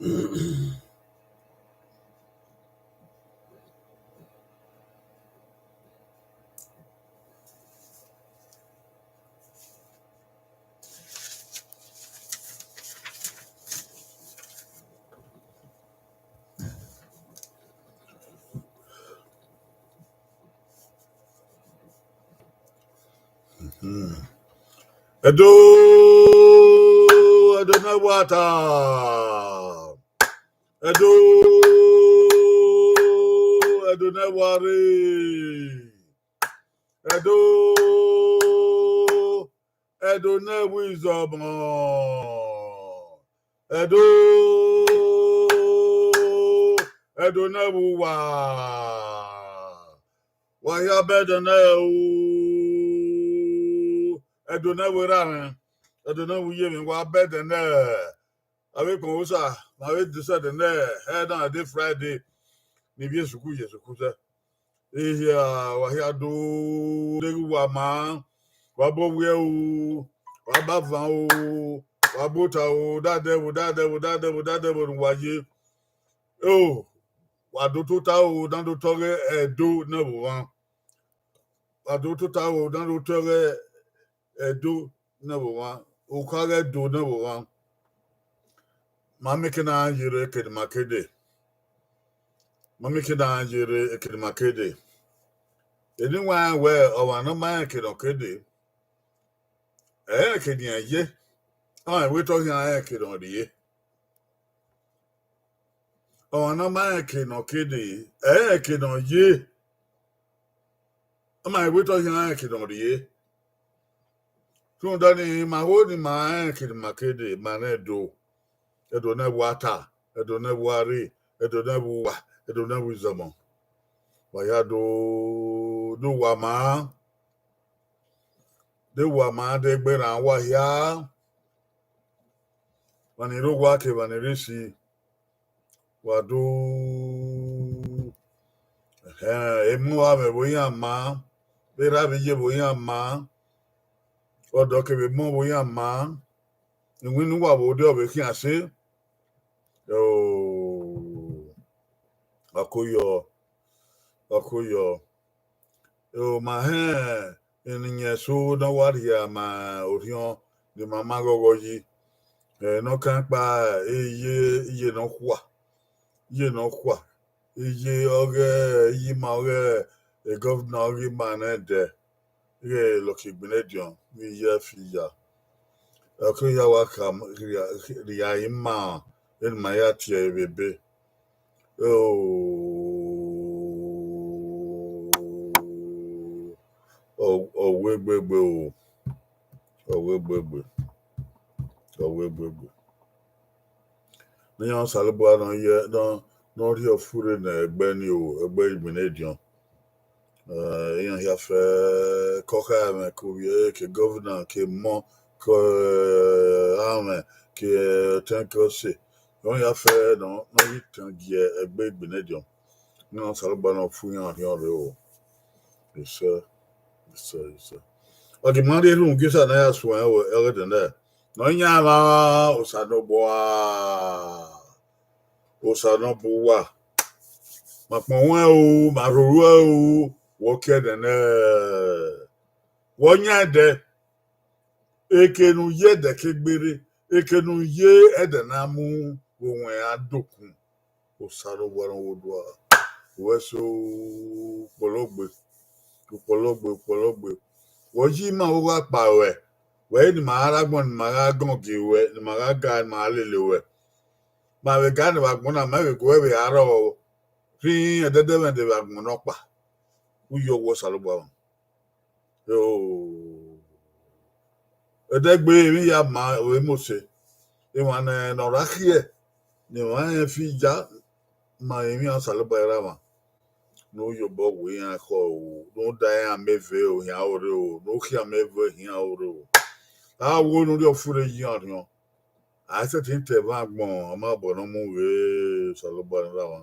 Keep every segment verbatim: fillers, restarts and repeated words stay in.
Ẹdo, Ẹdo ne wa ta. Ẹdo, Ẹdo ne wa rre. Ẹdo, Ẹdo ne wa izọmọ. Ẹdo, Ẹdo ne wa uwa. Wa hia bẹdẹ nẹ o, Ẹdo ne wa erha mwẹ, Ẹdo ne wa iyemwẹ, wa bẹdẹ nẹ. Avbe ekpọnmwẹ Osa, ma vbe dusẹ ẹdẹ nẹ, ẹdẹ na de Friday, ne ivbi esuku ye esuku sẹ. Ehia, wa hia do, deghẹ uwa ma, wa bọ wiẹ o, wa ba van o, wa bọ ota o, dadẹ vbo, dadẹ vbo, dadẹ vbo, dadẹ vbo ne uwa ye. O, wa do tota o, na do tọghe Ẹdo ne vbe omwa. Wa do tota o, na do tọghe Ẹdo ne vbe omwa, okha ghe Ẹdo ne vbe omwa. Ma miẹn eke ne a ye rre eke ne ima ke dee. Ma miẹn eke ne a ye rre eke ne ima ke dee. Eni wa rẹn wẹẹ ọmwa ne ọ ma rẹn eke ne ọ ke dee, ẹ i rẹn eke ne iran ye, ọ rẹn wẹẹ te ọ khian rẹn eke ne ọ rrie. Ọmwa ne ọ ma rẹn eke ne ọ ke dee, ẹ i rẹn eke ne ọ ye. Ọ ma rẹn wẹẹ te ọ khian rẹn eke ne ọ rrie. Rhunmwuda nii, ma ho ne ima rẹn eke ne ima ke dee, ma rẹn Ẹdo. Ẹdo ne wa ta, Ẹdo ne wa rre, Ẹdo ne wa uwa, Ẹdo ne wa izọmọ. Wa ya do, do uwa ma, de uwa ma, de egbe rran uwa hia. Emwa ni rre owa ke emwa ni rre esi, wa do, ẹhẹn, emọ avbe vbe iran ma, erha vbe iye vbe iran ma, ọdọ kevbe emọ vbe iran ma, iwinna uwa vbe odẹ ọ vbe khian sẹ. O, wa ko yọ, wa ko yọ. O, ma hẹn eni iyẹn eso ne ọ wa rhie ma orhiọn ne ima ma ghọghọ yi. Ẹ, ne ọ kan kpa iye, iye ne ọ khua, iye ne ọ khua, iye ọghe, iye ima ọghe, e gọvnọ ọghe ima nẹdẹ, ighẹ Lucky Igbinedion vbe iye fi ya. Ọ ke ya wa khama rhia ima, eni ma ya tie ẹre vbe ebe. O, ọ wẹ egbegbe o, ọ wẹ egbegbe, ọ wẹ egbegbe. Ne iran Osanobua ne ọ ye, ne ọ, ne ọ rhie ọfurre ne ẹgbẹ ni o, ẹgbẹ Igbinedion. Eh, iran hia fẹ, ke ọ kha mwẹ, ke ovbi ẹre, ke gọvnọ, ke emọ, ke, eh, amwẹ, ke, eh, ọtẹn ke ọse. Iran hia fẹ ne ọ, ne ọ ghi tan gie ẹgbẹ Igbinedion. Ne iran Osanobua ne ọ fu iran orhiọn rre o. Isẹ, isẹ, isẹ. Ọ ghi ma rhie erhunmwu gie Osa ne a ya suẹn ẹghẹ ẹdẹnẹrẹ. Ne ọ yan emwa Osanobua. Osanobua, ma kpọnmwẹ o, ma rhorhu o, wẹ ọ kie ẹdẹnẹrẹ, wẹ ọ yan ẹdẹ. Eke ne u ye ẹdẹ ke gberra, eke ne u ye ẹdẹ na mu vbe owẹn a dokun. Osanobua ne ọ vbe odua, wẹ so, ukpọlọgbe, ukpọlọgbe, ukpọlọgbe. Wẹ ọ yi ima vbe ogha kpa ruẹ, wẹ ne ima gha rre agbọn, ne ima gha gọn gie ruẹ, ne ima gha ga, ne ima gha lele ruẹ. Ma vbe ga ne vbe agbọn na, ma vbe gu ẹre vbe a rrọọ, rhinrin ẹdẹdẹmwẹdẹ vbe agbọn nọkpa. U yọ wẹ Osanobua mwa. Ẹdẹgbe emwi ya ma vbe Mose, emwa ne, ne ọ ra khiẹ, ne emwa rẹn fi ya ma emwi Osanobua ra mwa. Ne u yobọ wẹ iran ekhọe o, ne u da iran mẹ eve o, iran ore o, ne u khian mẹ eve, iran ore o. A wo ne u rhie ọfurre ye iran orhiọn. A i sẹtin ta ẹmwẹ agbọn, ọ ma bọ ne ọ mu vbe Osanobua ne ọ ra mwa.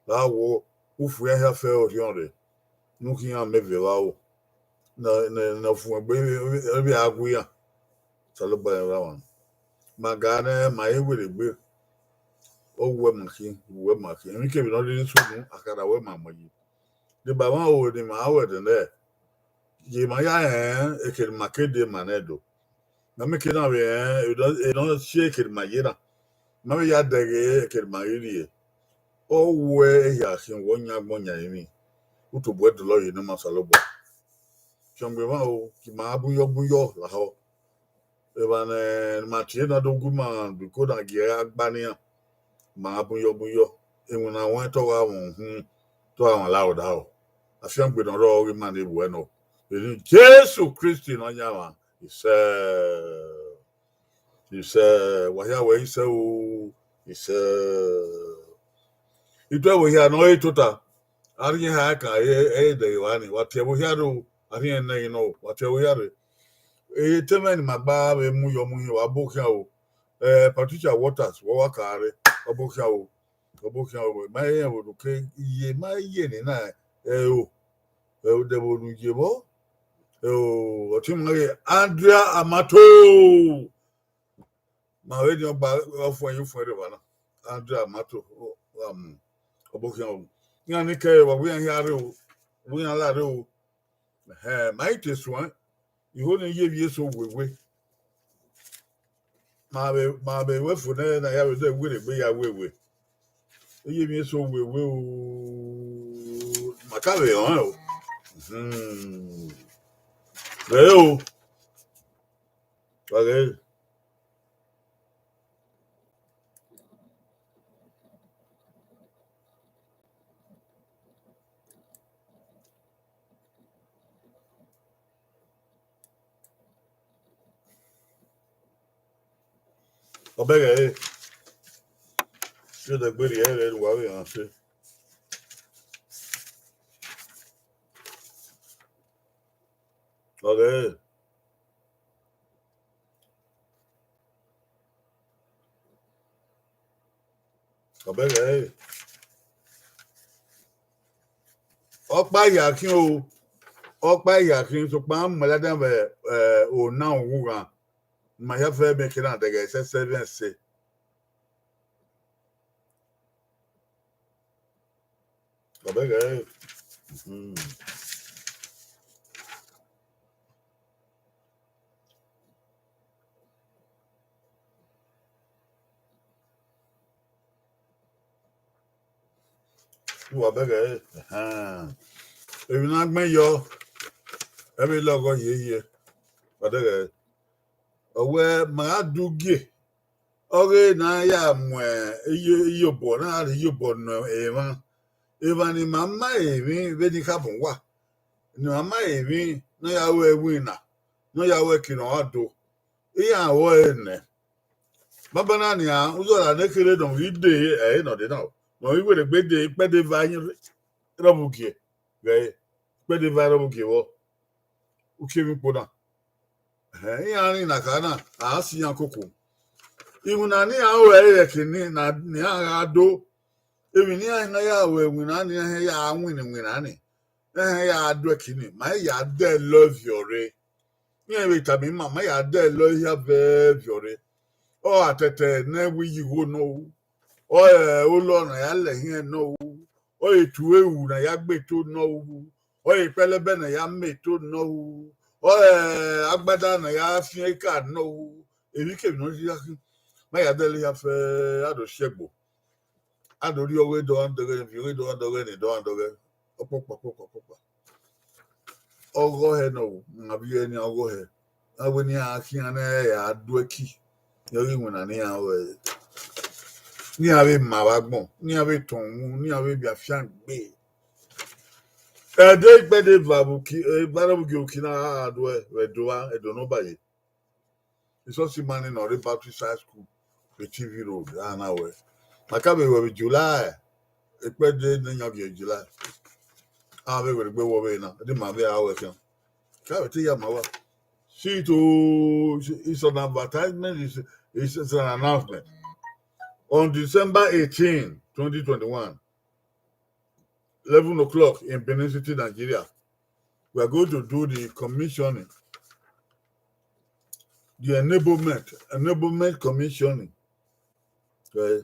A wo, u fu iran hia fẹ orhiọn rre, ne u khian mẹ eve vbe aro. Ne, ne, ne ọfumwegbe vbe a gu iran. Osanobua ne ọ ra mwa. Ma ga nẹ, ma i werriegbe. ọ wẹ ma khin, wẹ ma khin. Emwi kevbe ne ọ rhirhi sunu, a ka da wẹ ma mu yi. Deba mwa ro ne ima ru ẹdẹ nẹ, ye ma ya rẹn eke ne ima ke de ma nẹ do. Ma mieke na vbe rẹn, e nọ, e nọ si eke ne ima ye na. Ma vbe ya dẹghe eke ne ima ghi rrie. Ọ wẹ ehia khian wẹ ọ yan agbọn yan emwi, u tobọ ẹdọlọ ye ne ima Osanobua. Fiangbe mwa o, ke ima bun yọ bun yọ lahọ. Evba ne ma tie na do gu ima biko na gie a gba ne iran, ma bun yọ bun yọ. Iwinna ruẹn te ọ gha mwẹ uhunmwu, te ọ gha mwẹ lahọ odaro. Afiangbe ne ọ rrọọ ọghe ima ne vbuẹ nọ. Vbe eni Jesu Kristi Nọyaẹnmwa, isẹ. Isẹ, wa hia wẹ isẹ o, isẹ. Ituẹ vbe hia ne ọ re tota, a rhie eha ẹkan, ẹ, ẹ i dẹghe evba ni, wa tie ẹvbo hia rre o, a rhie ẹnẹ ghi nọ o, wa tie ẹvbo hia rre. Ete mwẹ ne ima gba vbe mu yọ mu hin, wa bọ khian o. Eh, Patricia Waters, wa wa ka rre, wa bọ khian o, wa bọ khian o, ma rẹn vbe ne u ke ye, ma ye ni na, ẹ o, ẹ o, dẹ vbe ne u ye vbọ, ẹ o, ọtẹn ima ghe Andrea Amato. Ma vbe ni ọgba ọfuẹn ye ufuẹn rre evba na. Andrea Amato, ọ, ọ gha mu, ọ bọ khian o. Iran ni kẹre, wa wẹ iran hia rre o, wa wẹ iran la rre o. Ẹhẹn, ma i te suẹn, igho ne I ye vbe eso wewe. Ma vbe, ma vbe wẹ fo nẹ ne a ya vbe dẹ werriegbe ya wewe. I ye vbe eso wewe o, ma ka vbe rẹn o. Hmm. Rẹ o. Wa ghẹ. Ọ bẹghe ẹre, te odẹ gberriẹ ẹre ne uwa vbe rẹn ọse. Ọ ghẹ ẹre. Ọ bẹghe ẹre. Ọkpa hia khin o, ọkpa hia khin, sokpan a mu ladian vbe, eh, ona ughughan. Ma hia fẹ mieke na dẹghe ẹsẹse vbe ẹse. Ọ bẹghe ẹre. Hmm. Uwa bẹghe ẹre. Ẹhẹn. Emwi ne a gbẹn yọ, ẹ vbe lọghọ hiehie. Wa dẹghe ẹre. Ọ wẹ ma gha du gie, ọghe ne a ya mu iye-, iyobọ, ne a rhie iyobọ ne emwa. Emwa ni ma ma emwi vbene I kha bun uwa, ne a ma emwi ne ọ ya ru ẹwinna, ne ọ ya ru ẹki ne ọ gha do. Iran ru ẹre nẹ. Banbanna nian, uzọla ne kherhe ne ọ ghi dee, ẹre nọ dee na o. Ne ọ ghi werriegbe dee, ikpẹdẹ eva rre, rre vbe ugie, ghẹ ikpẹdẹ eva rre vbe ugie vbọ. Uki emwi kpo na. Ẹhẹn, iran ni na kha na, a si iran koko. Iwinna ne iran ru ẹre ẹki ni na, ne iran gha do. Emwi ne iran na ya ru iwinna ni, iran ya winna iwinna ni, iran ya do ẹki ni, ma ya dẹ love your re. Iran vbe tama ima, ma ya dẹ lọ hia vẹ viọ re. Ọ atẹtẹ ne wi yi igho nọ ru. Ọ olọ ne a ya lẹ hiẹn nọ ru. Ọ etu eru ne a ya gbe eto nọ ru. Ọ ekpẹlẹbẹ ne a ya ma eto nọ ru. Ọ agbada ne a ya fian eka nọ ru. Emwi kemwi ne ọ ya khin, ma ya dẹ lọ hia fẹ, a do si ẹgbo. A do rhie ọghe dọgha dọghe, viọ ọghe dọgha dọghe, ne dọgha dọghe. Ọkpọkpa, ọkpọkpa, ọkpọkpa. Ọghọ hẹ nọ o, ma vbiẹ nian ọghọ hẹ. A wẹ ne iran khian ne a do ẹki, yọ ghi winna ne iran ru ẹre. Ne iran vbe ma vbe agbọn, ne iran vbe tọn uhunmwu, ne iran vbe via fiangbe. Ẹdẹ ikpẹdẹ eva vbe uki, eva rre vbe ugie uki na a do ẹre, vbe Ẹdo, Ẹdo ne ọ ba ye. Isọsi ima ni ne ọ rre Baptist High School, vbe T V Road, a na wẹ. Ma ka vbe wẹ vbe July, ikpẹdẹ ne yan viọ July. A vbe werriegbe wọ vbe na, de ima vbe a wẹ khian. Ka vbe te ya ma wa. See it o, it's an advertisement, it's, it's, it's an announcement. On December eighteen, twenty twenty-one, eleven o'clock in Benin City, Nigeria, we are going to do the commissioning, the enablement, enablement commissioning. Okay.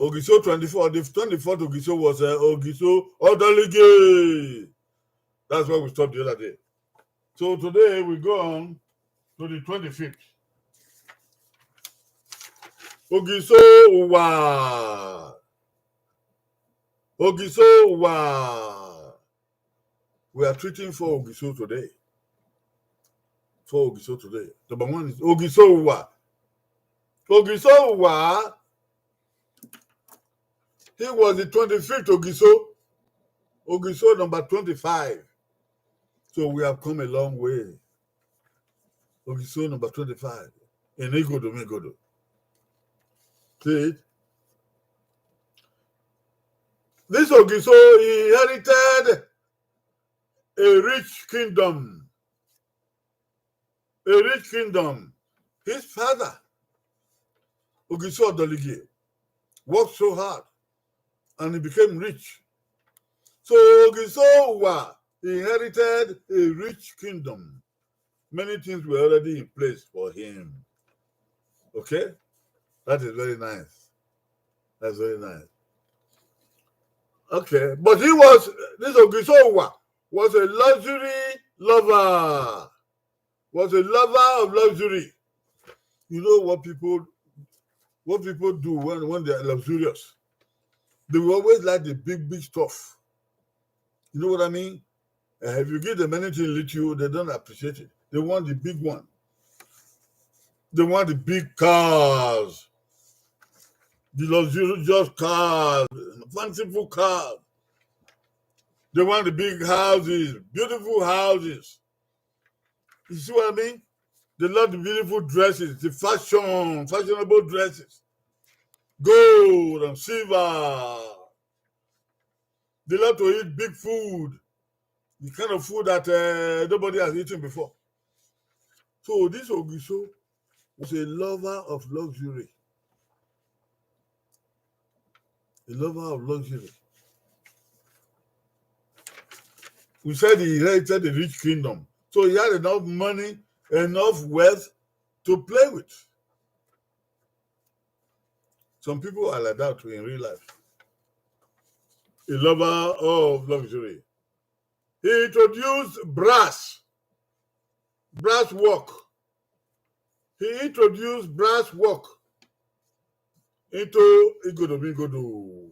Ogiso twenty-four, the twenty-fourth Ogiso was uh, Ogiso Odoligi. That's where we stopped the other day. So today we go on to the twenty-fifth. Ogiso Uwa. Ogiso Uwa. We are treating four Ogiso today. Four Ogiso today. Number one is Ogiso Uwa. Ogiso Uwa. He was the twenty-fifth Ogiso. Ogiso number twenty-five. So we have come a long way. Ogiso number twenty-five. In Igodo Migodo. See it? This Ogiso, he inherited a rich kingdom. A rich kingdom. His father, Ogiso Odoligi, worked so hard and he became rich. So Ogiso Uwa inherited a rich kingdom. Many things were already in place for him. Okay? That is very nice. That's very nice. Okay, but he was, this Ogiso Uwa was a luxury lover. Was a lover of luxury. You know what people what people do when, when they are luxurious? They will always like the big, big stuff. You know what I mean? Uh, if you give them anything little, they don't appreciate it. They want the big one. They want the big cars, the luxurious cars, fanciful cars. They want the big houses, beautiful houses. You see what I mean? They love the beautiful dresses, the fashion, fashionable dresses, gold and silver. They love to eat big food, the kind of food that uh, nobody has eaten before. So this Ogiso was a lover of luxury. A lover of luxury. We said he inherited a rich kingdom. So he had enough money, enough wealth to play with. Some people are like that too in real life. A lover of luxury. He introduced brass, brass work. He introduced brass work into Igodo Migodo.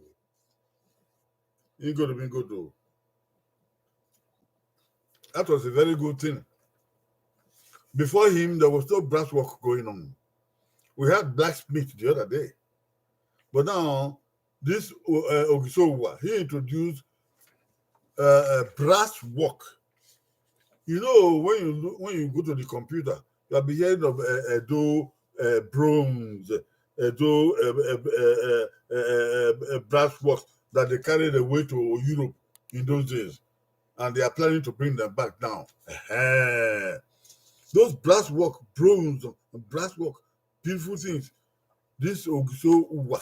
Igodo Migodo. That was a very good thing. Before him, there was no brass work going on. We had blacksmith the other day. But now, this uh, Ogiso Uwa, he introduced uh, uh, brass work. You know, when you look, when you go to the computer, you'll be hearing of uh, Edo uh, bronze, Edo uh, uh, uh, uh, uh, uh, brass work that they carried away to Europe in those days, and they are planning to bring them back now. Those brass work, bronze, brass work, beautiful things. This Ogiso Uwa,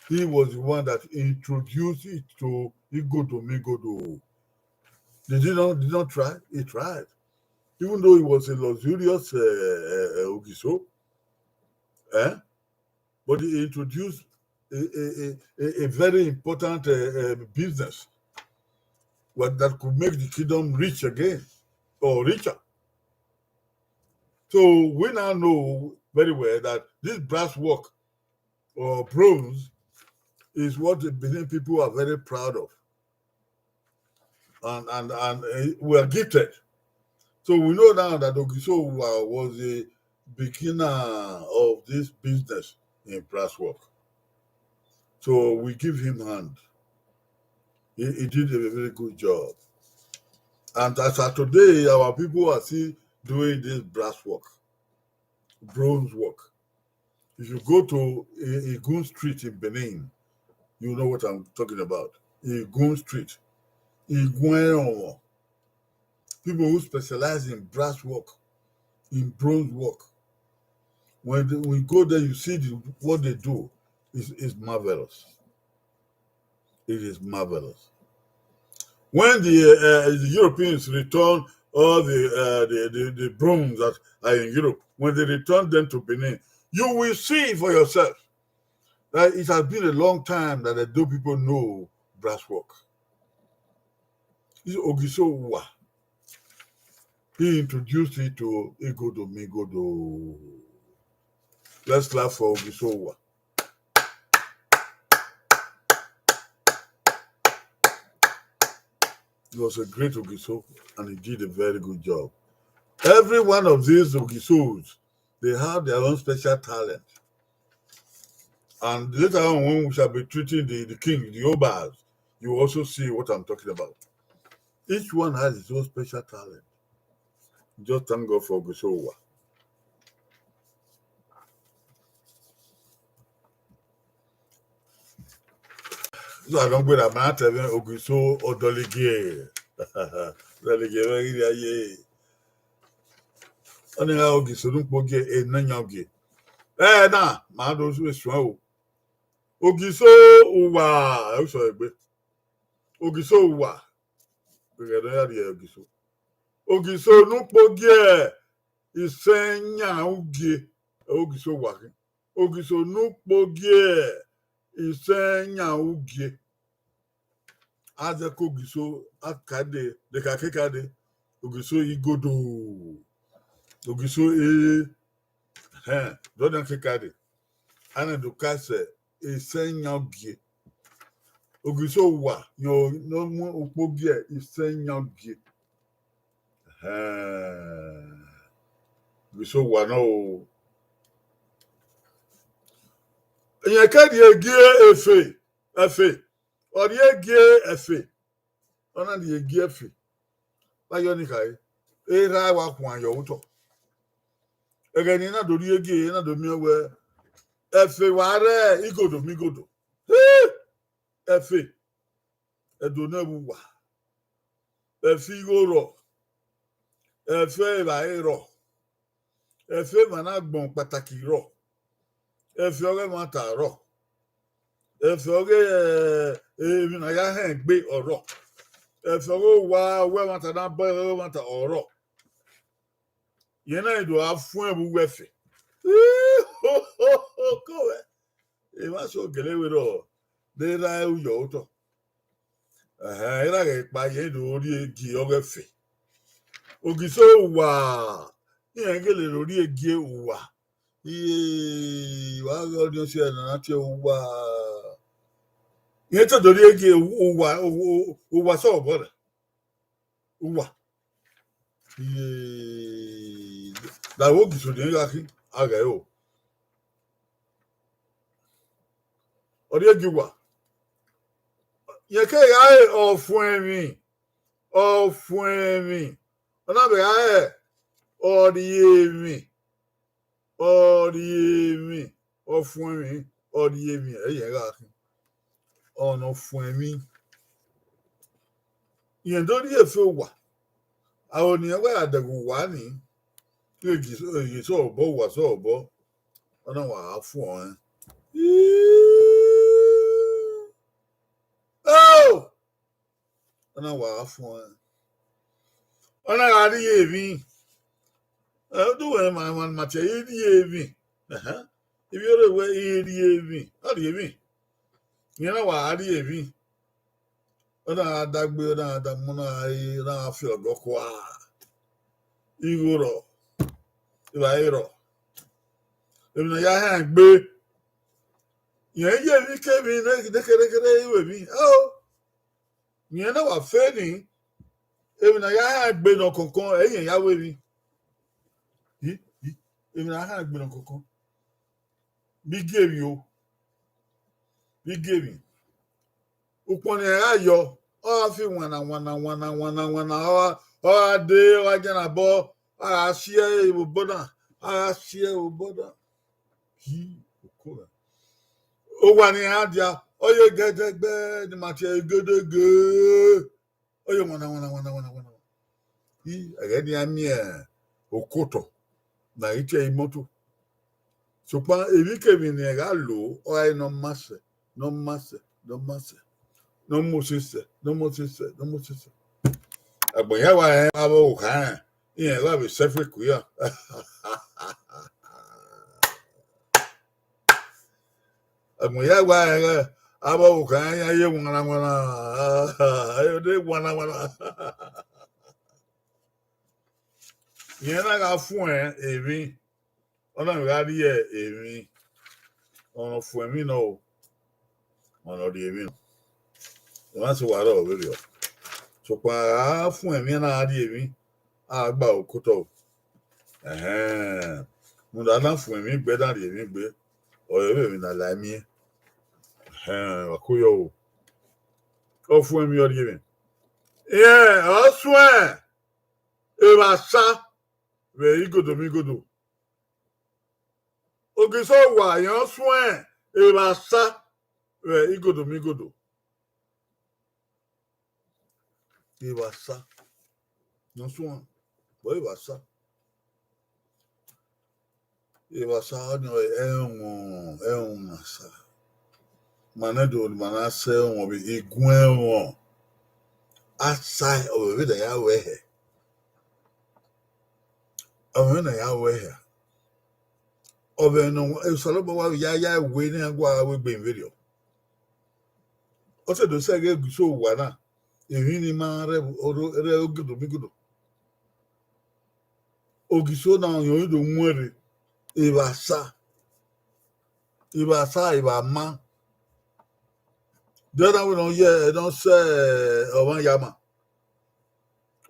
he was the one that introduced it to Igodo Migodo. Did he not, did not try? He tried. Even though he was a luxurious uh, uh, Ogiso, eh? But he introduced a, a, a, a very important uh, uh, business that could make the kingdom rich again or richer. So we now know very well that this brass work or bronze is what the Benin people are very proud of. And, and, and uh, we are gifted. So we know now that Ogiso Uwa was the beginner of this business in brass work. So we give him hand. He, he did a very good job. And as of today, our people are still doing this brass work, bronze work. If you go to Igun Street in Benin, you know what I'm talking about. Igun Street. Igun Eronwo. People who specialize in brass work, in bronze work. When they, we go there, you see the, what they do is is marvelous. It is marvelous. When the, uh, the Europeans return all the, uh, the, the the bronze that are in Europe, when they return them to Benin, you will see for yourself. That it has been a long time that the Edo people know brass work. This Ogiso Uwa, he introduced it to Igodo Migodo. Let's clap for Ogiso Uwa. He was a great Ogiso and he did a very good job. Every one of these Ogisos, they have their own special talent. And later on, when we shall be treating the, the king, the Obas, you will also see what I'm talking about. Each one has his own special talent. Just thank God for Ogiso Uwa. So I don't go that man tell me Ogiso Odoligie. Odoligie, very yeah. Ọni gha Ogiso ne ukpogie, e ne yan ogie. Eh, na, ma do su esuan o. Ogiso Uwa, ẹ u sọ egbe. Ogiso Uwa. Gẹgẹ ne ọ ya rhie Ogiso. Ogiso ne ukpogie, isẹn yan ugie. Ẹ Ogiso Uwa khin. Ogiso ne ukpogie, isẹn yan ugie. A zẹ ke Ogiso, a ka dee, de ka ke ka dee. Ogiso Igodo. Ogiso e, hẹn, dọdan ke ka dee. A na do ka sẹ isẹn yan ugie. Ogiso Uwa, yan ne ọ mu ukpogie, isẹn yan ugie. Hẹn. Ogiso Uwa nọ o. Irẹn ke rhie gie ẹfe, ẹfe. Ọ rhie gie ẹfe. Ọ na rhie gie ẹfe. Vbe ayọ ni khare, erha wa khuan yọ otọ. Ẹghẹ ne I na do rhie gie, I na do miẹn wẹẹ, ẹfe wa rre Igodo Migodo. Ẹfe, Ẹdo ne ẹvbo uwa. Ẹfe igho rrọọ. Ẹfe evbare rrọọ. Ẹfe emwa ne agbọn kpataki rrọọ. Ẹfe ọghe ẹmwata rrọọ. Ẹfe ọghe, eh, emwi ne a ya hẹn egbe ọ rrọọ. Ẹfe ọghe owa, owa ẹmwata ne a bọ ẹmwata ọ rrọọ. Yẹn na do a fuẹn vbe uwu ẹfe. Ko wẹ, emwa so gele vberriọ, de erha ru yọ otọ. Ẹhẹn, erha ghẹ kpa ye do rhie gie ọghe ẹfe. Ogiso Uwa, irẹn gele do rhie gie uwa. Iye, wa ghe ọdiọnsiẹ ne a na tie uwa. Irẹn te do rhie gie uwa, u-, u-, uwa sẹ obọ rẹ. Uwa. Iye, da vbe Ogiso ne gha khin, a ghẹ o. Ọ rhie gie uwa. Irẹn ke gha re ọfuẹmwi, ọfuẹmwi. Ọ na vbe gha re ọrhiemwi, ọrhiemwi, ọfuẹmwi, ọrhiemwi, ẹ i rẹn gha khin. Ọ nọ fuẹn emwi. Irẹn do rhie ẹfe uwa. Aro ne irẹn wa ya dẹghe uwa ni, gie sẹ obọ, uwa sẹ obọ, ọ na wa gha fuẹn ọnrẹn. Oh! Ọ na wa gha fuẹn ọnrẹn. Ọ na gha rhie emwi. Ẹ, u do wẹ ma, ma, ma tie rhie emwi. Ẹhẹn. Ivbi ore wẹ i rhie emwi, ọ rhie emwi. Irẹn na wa gha rhie emwi. Ọ na gha dagbe, ọ na gha dama, ọ na gha re, ọ na gha fi ọgọ kua. Igho rrọọ, evbare rrọọ. Emwi ne a ya hẹn egbe. Irẹn ye emwi ke emwi ne kherhe kherhe i ru emwi. Ao. Irẹn na wa fe ni, emwi ne a ya hẹn egbe nọ kọnkọn, ẹ i rẹn ya ru emwi. Yi, yi, emwi ne a hẹn egbe nọ kọnkọn. Vbe igiemwi o. Vbe igiemwi. Ukpọn ne irẹn gha yọ, ọ gha fi wanna, wanna, wanna, wanna, wanna, ọ gha, ọ gha dee, ọ gha yan obọ, a gha si ẹre vbe obọ na, a gha si ẹre vbe obọ na. Yi, oko na. Owa ne iran dia, ọ ye gẹdẹgbẹ, ne ima tie ẹre gedege. Ọ ye wanna, wanna, wanna, wanna, wanna. I, ẹghẹ ne iran miẹn okotọ, ne a i tie ẹre imoto. Sokpan emwikemwi ne iran gha lo, ọ gha re ne ọ ma sẹ, ne ọ ma sẹ, ne ọ ma sẹ, ne ọ ma sẹ, ne ọ ma sẹ, ne ọ ma sẹ. Agbọn iran wa rẹn avbe okhan, irẹn gha vbe sẹfe ku iran. Mu ya wa ẹghẹ, avbe ọvbokhan iran ye wanna wanna, de wanna wanna. Irẹn na gha fuẹn emwi, ọ na gha rhie emwi, ọmwa ne ọ fuẹn emwi nọ o, ọmwa ne ọ rhie emwi nọ. Emwa sẹ owa rrọọ vberriọ, sokpan a gha fuẹn emwi, a na gha rhie emwi, a gba okotọ o. Ẹhẹn, rhunmwuda a na fuẹn emwi gbe, a na rhie emwi gbe, ọ re vbe emwi ne a la miẹn. Ẹhẹn, wa ko yọ o. Ọ fuẹn emwi, ọ rhie emwi. Irẹn ọ suẹn evba sa vbe igodo migodo. Ogiso owa, irẹn ọ suẹn evba sa vbe igodo migodo. Evba sa, ne ọ suẹn, but evba sa. Evba sa ọnii, ẹrọnmwọ, ẹrọnmwọ ne a sa. Ma nẹ do, ma na sẹ ẹrọnmwọ vbe egun ẹrọnmwọ. A sa, ọ vbe vbe ne a ya ru ẹhẹ. Ọ vbe ne a ya ru ẹhẹ. Ọ vbe ne Osanobua wa ya ya we ne a gua ru egbe vberriọ. Ọ te do sẹ ghe Ogiso owa na, emwi ni ma rre, rre igodo migodo. Ogiso na ọyẹn do muẹn rre, evba sa, evba sa, evba ma. De na wẹ ne ọ ye, ne ọ sẹ ọmwa ya ma.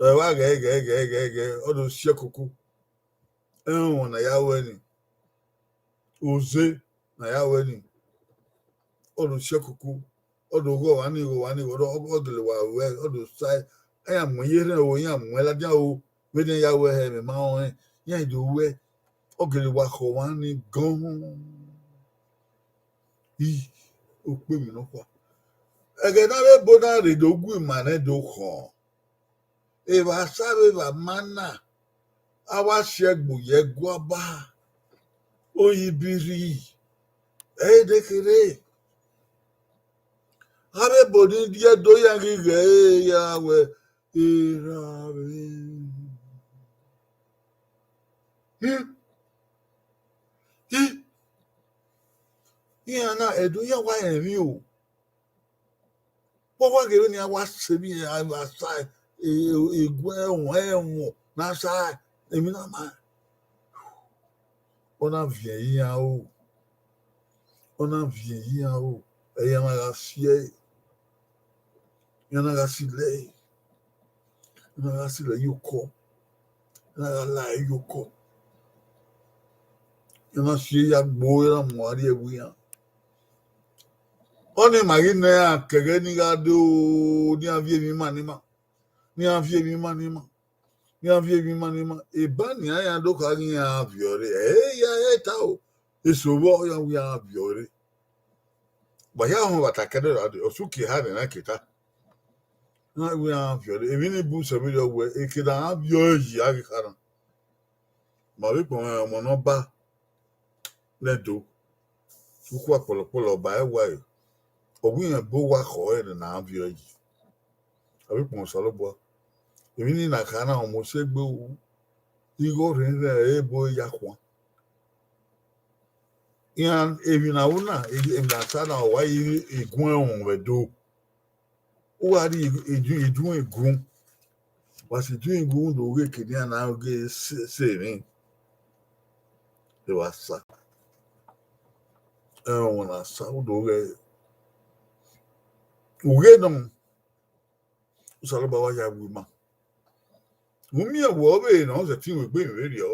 Ẹ wa ghẹ ghẹ ghẹ ghẹ ghẹ, ọ do siẹ koko. Ẹrọnmwọ ne a ya ru ẹre ni, oze ne a ya ru ẹre ni, ọ do siẹ koko, ọ do ghe ọmwa ni, ghe ọmwa ni, ọ do, ọ gele wa ruẹ, ọ do sa, iran mu ye rhẹn o, iran mu ladian o, vbene iran ya ru ẹhẹ, mẹ ma rẹn, iran do ruẹ, ọ gele wa khẹ ọmwa ni gan. I, okpemwi nọkhua. Ẹghẹ ne avbe ebo na rre do gu ima nẹ do khọn. Evba sa vbe evba ma na, a wa si ẹgbo ye ẹguaba, oyi bi rri, ẹ i de kherhe. Avbe ebo ni rhie do ya ghi ghẹ ya wẹ erha vbe. Hmm. Hmm. Iran na, Ẹdo ya wa rẹn emwi o. Vbe ọ wa ghe vbene iran wa sẹ emwi, a sa, e, e, eguẹ ẹmwẹ, ẹmwẹ ne a sa emwi na ma. Ọ na viẹn ye iran o. Ọ na viẹn ye iran o. Ẹ i ya na gha si ẹe. Iran na gha si lẹe. Iran na gha si lẹe ye okọ. Iran na gha la ẹe ye okọ. Iran na si ẹe ya gbe ore, iran mu a rrie ẹvbo iran. Ọnii ma ghi nọ iran ke ẹghẹ ne iran gha do, ne iran viọ emwi ima ni ima, ne iran viọ emwi ima ni ima, ne iran viọ emwi ima ni ima. Eba nian iran do kha ghi iran viọ rre, ẹ i ya ẹre ta o, eso vbọ iran wẹ iran viọ rre. Wa hia họn vbe a ta kẹdẹ ra dee, ọ sẹ uki eha ne iran ke ta. Iran wẹ iran viọ rre, emwi ni bun sẹ vberriọ wẹ, eke ne a viọ ẹre yi a ghi kha na. Ma vbe kpọnmwẹ ọmọ ne ọ ba nẹ do. Ukhua kpọlọkpọlọ ba ẹwae, ọ wẹ irẹn ebo wa khọ ẹre ne a viọ yi. A vbe kpọnmwẹ Osanobua. Emwi ni na kha na, ọmọ sẹ egbe ru, igho rhiẹnrhiẹn ẹre ebo ya khuan. Iran emwi ne a ru na, emwi ne a ta na, ọ wa re igun ẹmwẹ do. U wa rhie idun, idun igun. Wa si idun igun do ghe kene iran na ghe sẹ, sẹ emwi. Ẹ wa sa. Ẹmwẹ na sa, u do ghe. U ghe nọ, Osanobua wa ya wu ima. U miẹn wẹ ọ vbe ne ọ zẹtin ru egbe vberriọ.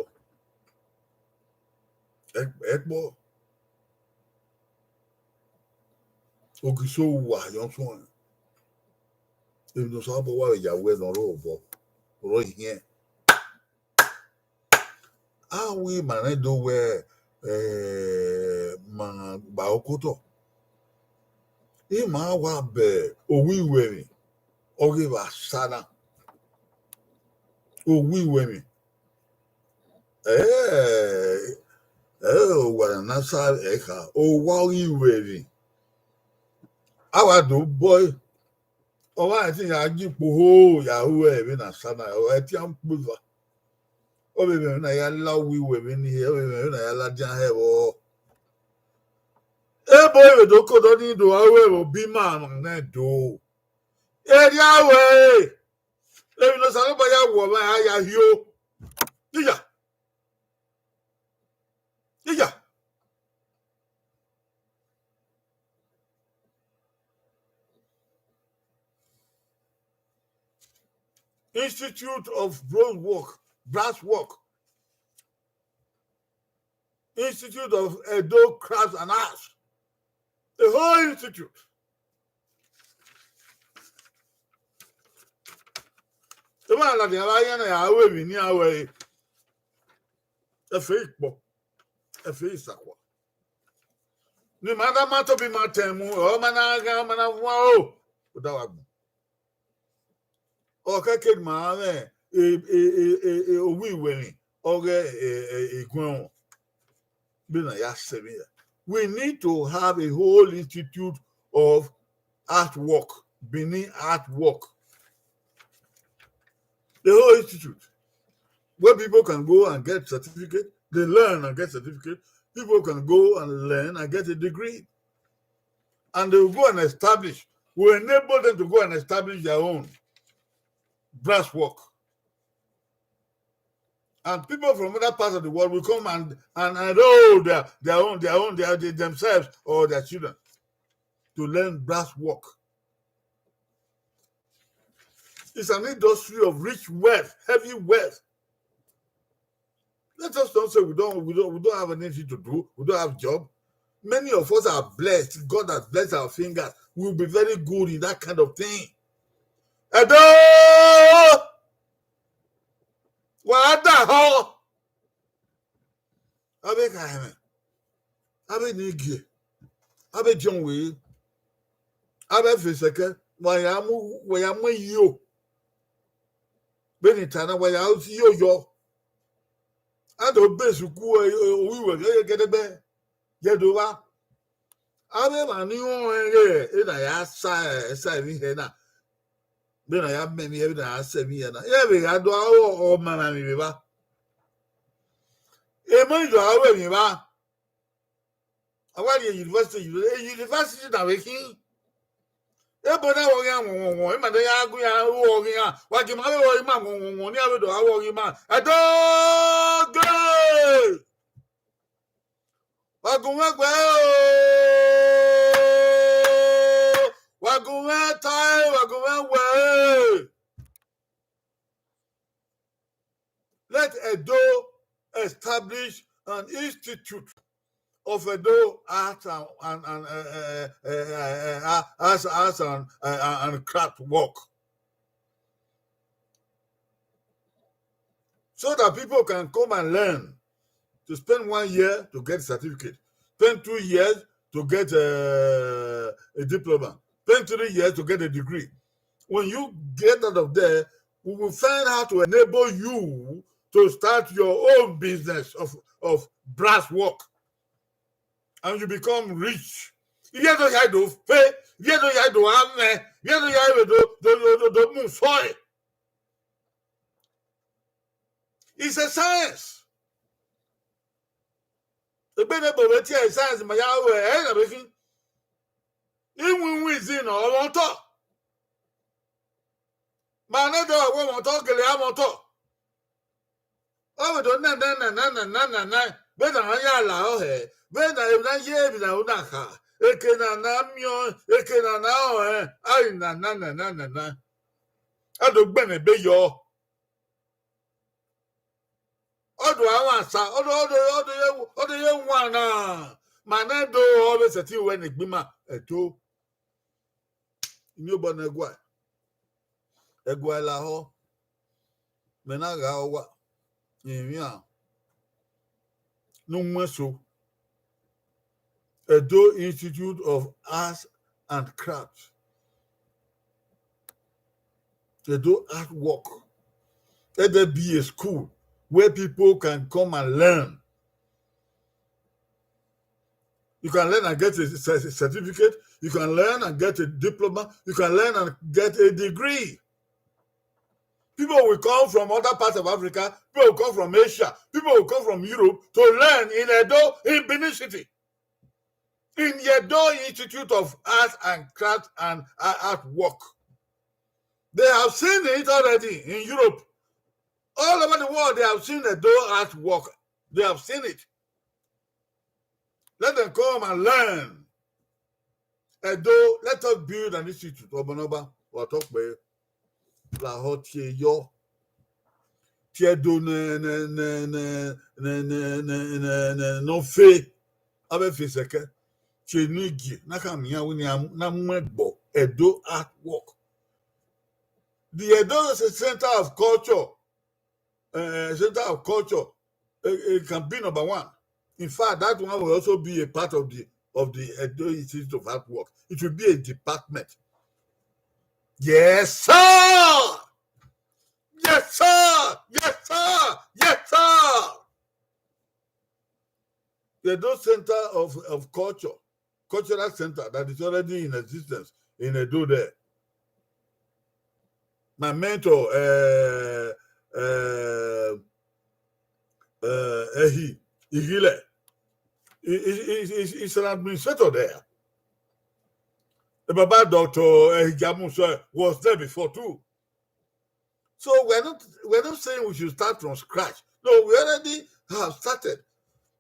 Ẹ, ẹ kpọ. Ogiso wa yọ suẹn. Emwi ne Osanobua wa vbe ya wẹ ne ọ rre obọ, ọ rre ihiẹn. A wẹ ima rẹn do wẹ, eh, ma gba okotọ. Ima wa bẹ owa iwẹmwi, ọ ghe vbe a sa na. Owa iwẹmwi. Ẹ, ẹ, owa na sa ẹre kha, owa ọghe iwẹmwi. A wa do bọ ẹre. Ọ wa rẹn te iran ya ikpoho ya ru ẹre vbene a sa na, ọ rẹn te iran mu kpeva. Ọ vbe mwẹ na ya la owa iwẹmwi ni hẹ, ọ vbe mwẹ na ya ladian hẹ vbọ. E Ẹvbo ẹvbo do kodo ni do aro ẹvbo bi ima nẹ do. Erriọ wẹ, emwi ne Osanobua ya wọ mwẹ a ya hio. Iya. Iya. Institute of Bronze Work, Brass Work, Institute of Edo Crafts and Arts, the whole institute. Ema ladian vbe a yan ne a ru emwi ne iran ru ẹre, ẹfe ikpọ, ẹfe isakua. Ne ima na ma tobọ ima tẹn mu, ọ ma na ghan, ọ ma na vuọn aro, ọ da wa gbọn. Ọ kẹkẹ ne ima mwẹ e, e, e, e, e, owa iwẹrin, ọghe e, e, e, eguẹnmwẹ. Vbene a ya sẹ emwi hia. We need to have a whole institute of artwork, Benin artwork. The whole institute, where people can go and get certificate, they learn and get certificate. People can go and learn and get a degree. And they will go and establish, will enable them to go and establish their own brass work. And people from other parts of the world will come and, and enroll their, their own, their own, their, themselves or their children to learn brass work. It's an industry of rich wealth, heavy wealth. Let us not say we don't, we don't, we don't have anything to do, we don't have job. Many of us are blessed. God has blessed our fingers. We'll be very good in that kind of thing. Ẹdo! Wa da họ. Avbe kha ẹmwẹ, avbe ne gie, avbe diọn wẹ, avbe ẹfe sẹkẹ, wa ya mu, wa ya mu iyo. Vbene I ta na, wa ya si iyo yọ. A do be sukuu, ẹ, ẹ, owiwẹ gẹdẹgbẹ, ye do vba. Avbe emwa ni rọnrẹn ghe ena ya sa, sa emwi hẹ na. Vbene a ya mẹ emwi hẹ, vbene a ya sẹ emwi hẹ na. Iran vbe gha do aro ọmamwaemwi vbe evba. Emọ ni do aro emwi evba. A wa rrie university, university na vbe khin. Ebo na wọ ghi wan wọn wọn wọn, ima ne ya gu ya ru ọghe iran. Wa gie ima vbe wọ ima wọn wọn wọn, ne iran vbe do aro ọghe ima. Ẹdo ghe! Wa gu mwẹ guẹ o, wa gu mwẹ tae, wa gu mwẹ wẹẹ. Let Edo establish an institute of Edo art and, and, and, uh, uh, uh, uh, uh, arts, arts and, uh, and craft work. So that people can come and learn, to spend one year to get certificate, spend two years to get a, a diploma, spend three years to get a degree. When you get out of there, we will find how to enable you to start your own business of, of brass work. And you become rich. Iye do ya do fe, iye do ya do ame, iye do ya do, do, do, do, do mu soe. It's a science. Egbe ne ebo vbe tie science ma ya ru ẹre na vbe khin. Iwinwin izin nọ, ọ mwẹ otọ. Ma nẹ dọ wẹ ọ mwẹ otọ, ọ gele a mwẹ otọ. Ọ vbe do na, na, na, vbene a ya la ọhẹ, vbene emwi na ye, emwi na ru na kha, eke na na miẹn ọẹn, eke na na rẹn ọẹn, a ghi na, na, na, na, na, na. A do gbẹnnẹ ebe yọ. Ọ do a wan sa, ọ do, ọ do, ọ do ye, ọ do ye wan na. Ma nẹ do, ọ vbe sẹtin wẹ ne egbe ima, Ẹdo. Iniobọ ne ẹguae, ẹguae lahọ, mẹ na gha ọwa, emwian ne u mu ẹso. Edo Institute of Arts and Crafts. Edo Artwork. Let there be a school where people can come and learn. You can learn and get a cer-, certificate. You can learn and get a diploma. You can learn and get a degree. People will come from other parts of Africa. People will come from Asia. People will come from Europe to learn in Edo, in Benin City. in the Edo Institute of Arts and Crafts and Ar-, Artwork. They have seen it already in Europe. All over the world, they have seen Edo artwork. They have seen it. Let them come and learn. Edo, let us build an institute. Ọmọ Ọba, wa tọ kpẹẹ. Lahọ tie yọ. Tie Edo ne, ne, ne, ne, ne, ne, ne, ne, ne, nọ fe. Avbe fi sẹkẹ. Tie ne gie, na ka miẹn wẹ ne a, na mu ẹgbọ. Edo artwork. The Edo is a center of culture. Uh, center of culture. It, it can be number one. In fact, that one will also be a part of the, of the Edo Institute of Artwork. It will be a department. Yes, sir. Yes, sir. Yes, sir. Yes, sir. The Edo Center of, of Culture, cultural center that is already in existence in Edo there. My mentor, uh, uh, uh, Ehi Igile, he, he, he, he, he's an administrator there. The Baba Doctor Ehi Jamusa was there before too. So we're not, we're not saying we should start from scratch. No, we already have started.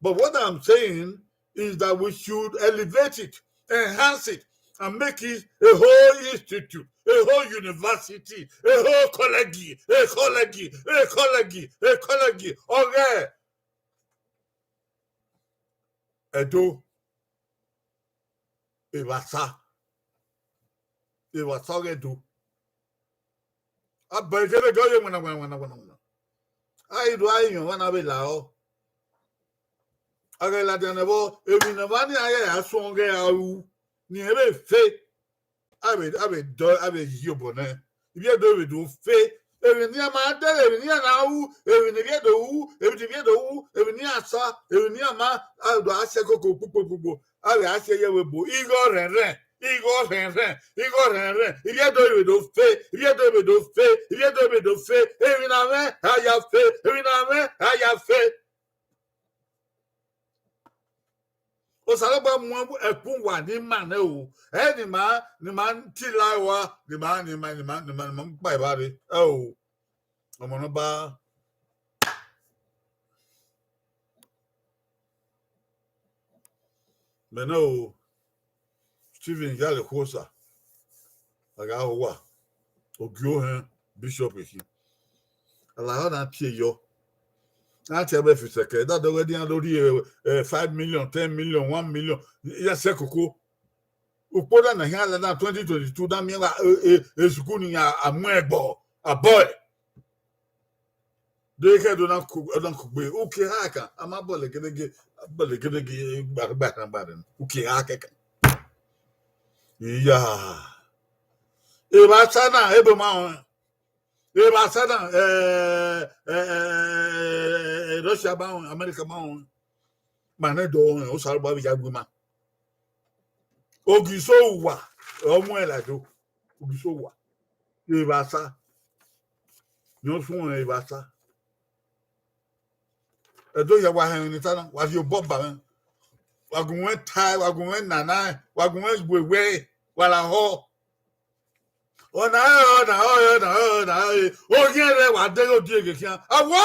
But what I'm saying is that we should elevate it, enhance it, and make it a whole institute, a whole university, a whole college, a college, a college, a college. Okay. Edo. Evbasa. Evbasa ọghe Edo. Abẹgẹdẹgẹ ọ ye wẹna, wẹna, wẹna, wẹna, wẹna. A i do a i yọn ọmwa na vbe la ọ. A ghẹ ladian nẹ vbọ, emwi ne ọmwa ni a ya suẹn ọghe a ru, ne irẹn vbe fe, a vbe, a vbe dọ, a vbe yi obọ nẹ. Ivbi Edo vbe do fe. Emwi ne iran ma dẹ, emwi ne iran na ru, emwi ne Ivbi Edo ru, emwi ne Ivbi Edo ru, emwi ne iran sa, emwi ne iran ma, a do a sẹ koko kpukpo kpukpo. A vbe a sẹ ye vbe ebo, igho rhẹnrhẹn, igho rhẹnrhẹn, igho rhẹnrhẹn. Ivbi Edo vbe do fe, Ivbi Edo vbe do fe, Ivbi Edo vbe do fe. Emwi ne a mwẹ, a ya fe, emwi ne a mwẹ, a ya fe. Osanobua mu ẹkun wa ne ima nẹ o. Ẹ ne ima, ne ima tila rua, ne ima, ne ima, ne ima, ne ima, ne ima kpa evbare. Ẹ o. Ọmọ ne ọ ba mẹ nẹ o, Stephen Iyale Khuosa, a gha ho uwa, Ogiohẹn Bishop ekhin. A lahọ na tie yọ. A tie ẹbẹ fi sẹkẹ, da dọghe dian lori, eh, eh, five million, ten million, one million, ya sẹ koko. Ukpo da na hia lada twenty twenty-two, da miẹn gha, eh, eh, eh, sukuru ni ya a mu ẹgbọ, a bọ ẹ. De khẹ do na ku, na kugbe. Uki ha kan, a ma bọlẹ gedege, bọlẹ gedege, gba, gba kan gba rẹ. Uki ha kẹkan. Iya. Evbasa na, ebe ma họn. Evbasa na, eh, eh, eh, eh, Russia ma họn, America ma họn. Ma nẹ do họn, Osanobua vbe ya gu ima. Ogiso uwa, ọ mu ẹn lado. Ogiso uwa. Evbasa. Yọ suẹn Evbasa. Ẹdo ya wa hẹn ne ta na, wa rhie obọ ba mwẹ. Wa gu mwẹ tae, wa gu mwẹ nana, wa gu mwẹ wewe, wa la họ. Ọna ẹ, ọna ẹ, ọna ẹ, ọna ẹ. Oghiẹn rẹ wa deghẹ odieke khian. Awa!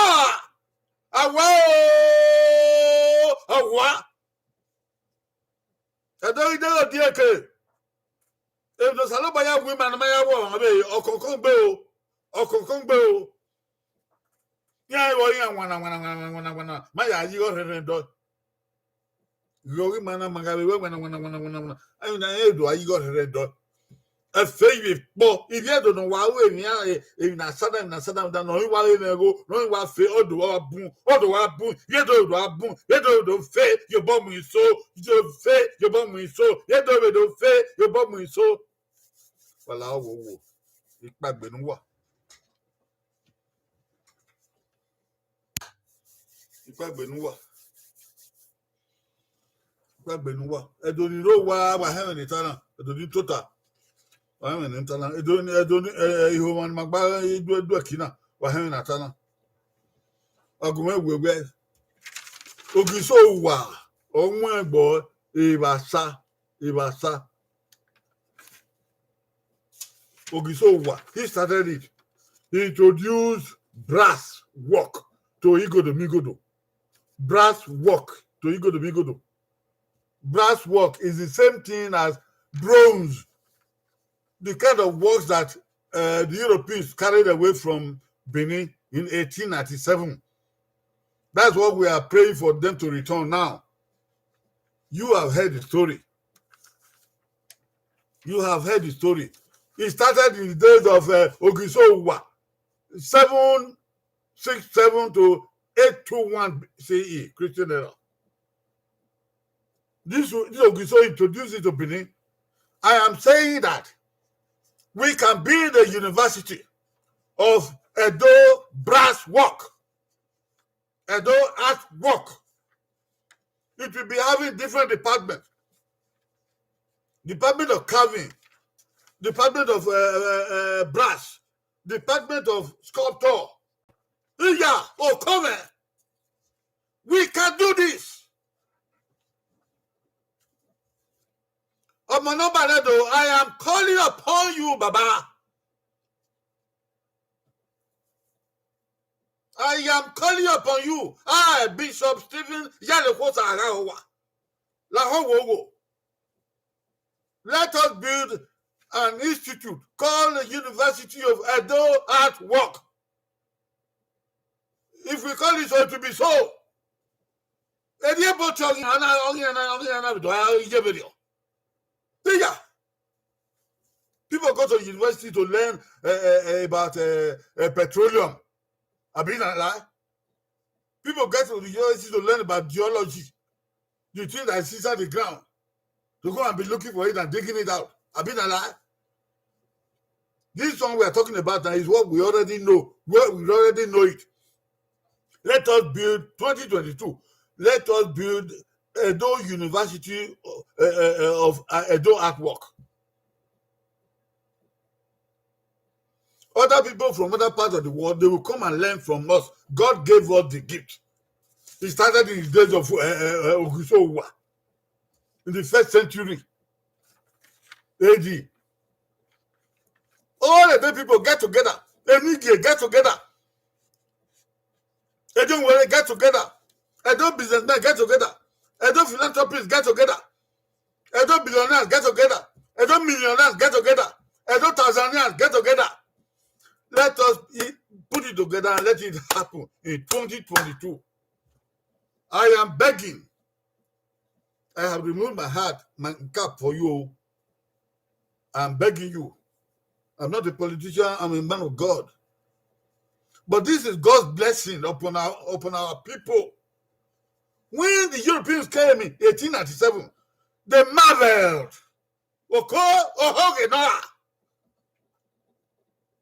Awa o! Awa! Ẹdo ghi deghẹ odieke. Emwi ne Osanobua ya wu ima ne ma ya wu ọmwa vbe ọkọnkọn gbe o. Ọkọnkọn gbe o. Iran vbe iran wana, wana, wana, wana, wana, ma ya yi igho rhẹnrhẹn dọ. Ghe ọghe ima na ma gha vbe wẹ wana, wana, wana, wana, wana. Emwi na rẹn do a yi igho rhẹnrhẹn dọ. Ẹfe ivbi ekpọ, ivbi Edo ne ọ wa ru emwi iran, emwi ne a sa dan, emwi ne a sa dan, ne ọ i wa re mwẹ igho, ne ọ i wa fe, ọ do wa bun, ọ do wa bun, ivbi Edo do wa bun, ivbi Edo do fe, ye obọ mu iso, ye fe, ye obọ mu iso, ivbi Edo vbe do fe, ye obọ mu iso. Wa la wo wo, ikpagbe ne uwa. Ikpagbe ne uwa. Ikpagbe ne uwa. Ẹdo ni rre owa, wa hẹnmwẹ ne I ta na. Ẹdo ni tota, wa hẹnmwẹ ne I ta na. Ẹdo ni, Ẹdo ni, ẹ, ẹ, ihomwa ne ima gba iduẹduẹ ki na, wa hẹnmwẹ ne a ta na. Wa gu mwẹ wẹ wẹ. Ogiso uwa, ọ wọn ẹgbọ, Evbasa, Evbasa. Ogisowa, he started it. He introduced brass work to Igodo Migodo. Brass work to Igodo Migodo. Brass work is the same thing as bronze, the kind of works that uh, the Europeans carried away from Benin in eighteen ninety-seven. That's what we are praying for them to return now. You have heard the story. You have heard the story. It started in the days of uh, Ogisowa, seven six seven to eight two one C E, Christian era. This, this Ogiso introduced it to Benin. I am saying that we can build a university of Edo brass work, Edo art work. It will be having different departments. Department of carving, department of uh, uh, uh, brass, department of sculptor. Iya, Okome, we can do this. Ọmọ nọmba rẹ do, I am calling upon you, Baba. I am calling upon you. I, Bishop Stephen Yalekwosa Aghahowa. Lahọ wo wo. Let us build an institute called the University of Edo Art Work. If we call it so, it will be so. Ẹdẹ bọ tí ọghi hana, ọghi hana, ọghi hana, do a ye veri o. Iya. People go to university to learn uh, uh, about uh, uh, petroleum. I mean, I lie. People get to the university to learn about geology, the thing that is inside the ground, to go and be looking for it and digging it out. I mean, I lie. This one we are talking about now is what we already know. Well, we already know it. Let us build twenty twenty-two. Let us build Edo University uh, uh, of uh, Edo Artwork. Other people from other parts of the world, they will come and learn from us. God gave us the gift. It started in the days of uh, uh, Ogisowa, in the first century A D. All the people get together. Emigie get together. Edo Nwere get together. Edo businessmen get together. Edo philanthropists get together. Edo billionaires get together. Edo millionaires get together. Edo thousandaires get together. Let us put it together and let it happen in twenty twenty-two. I am begging. I have removed my hat, my cap for you. I'm begging you. I'm not a politician, I'm a man of God. But this is God's blessing upon our upon our people. When the Europeans came in eighteen ninety-seven, they marveled. Oko, ohoge noa.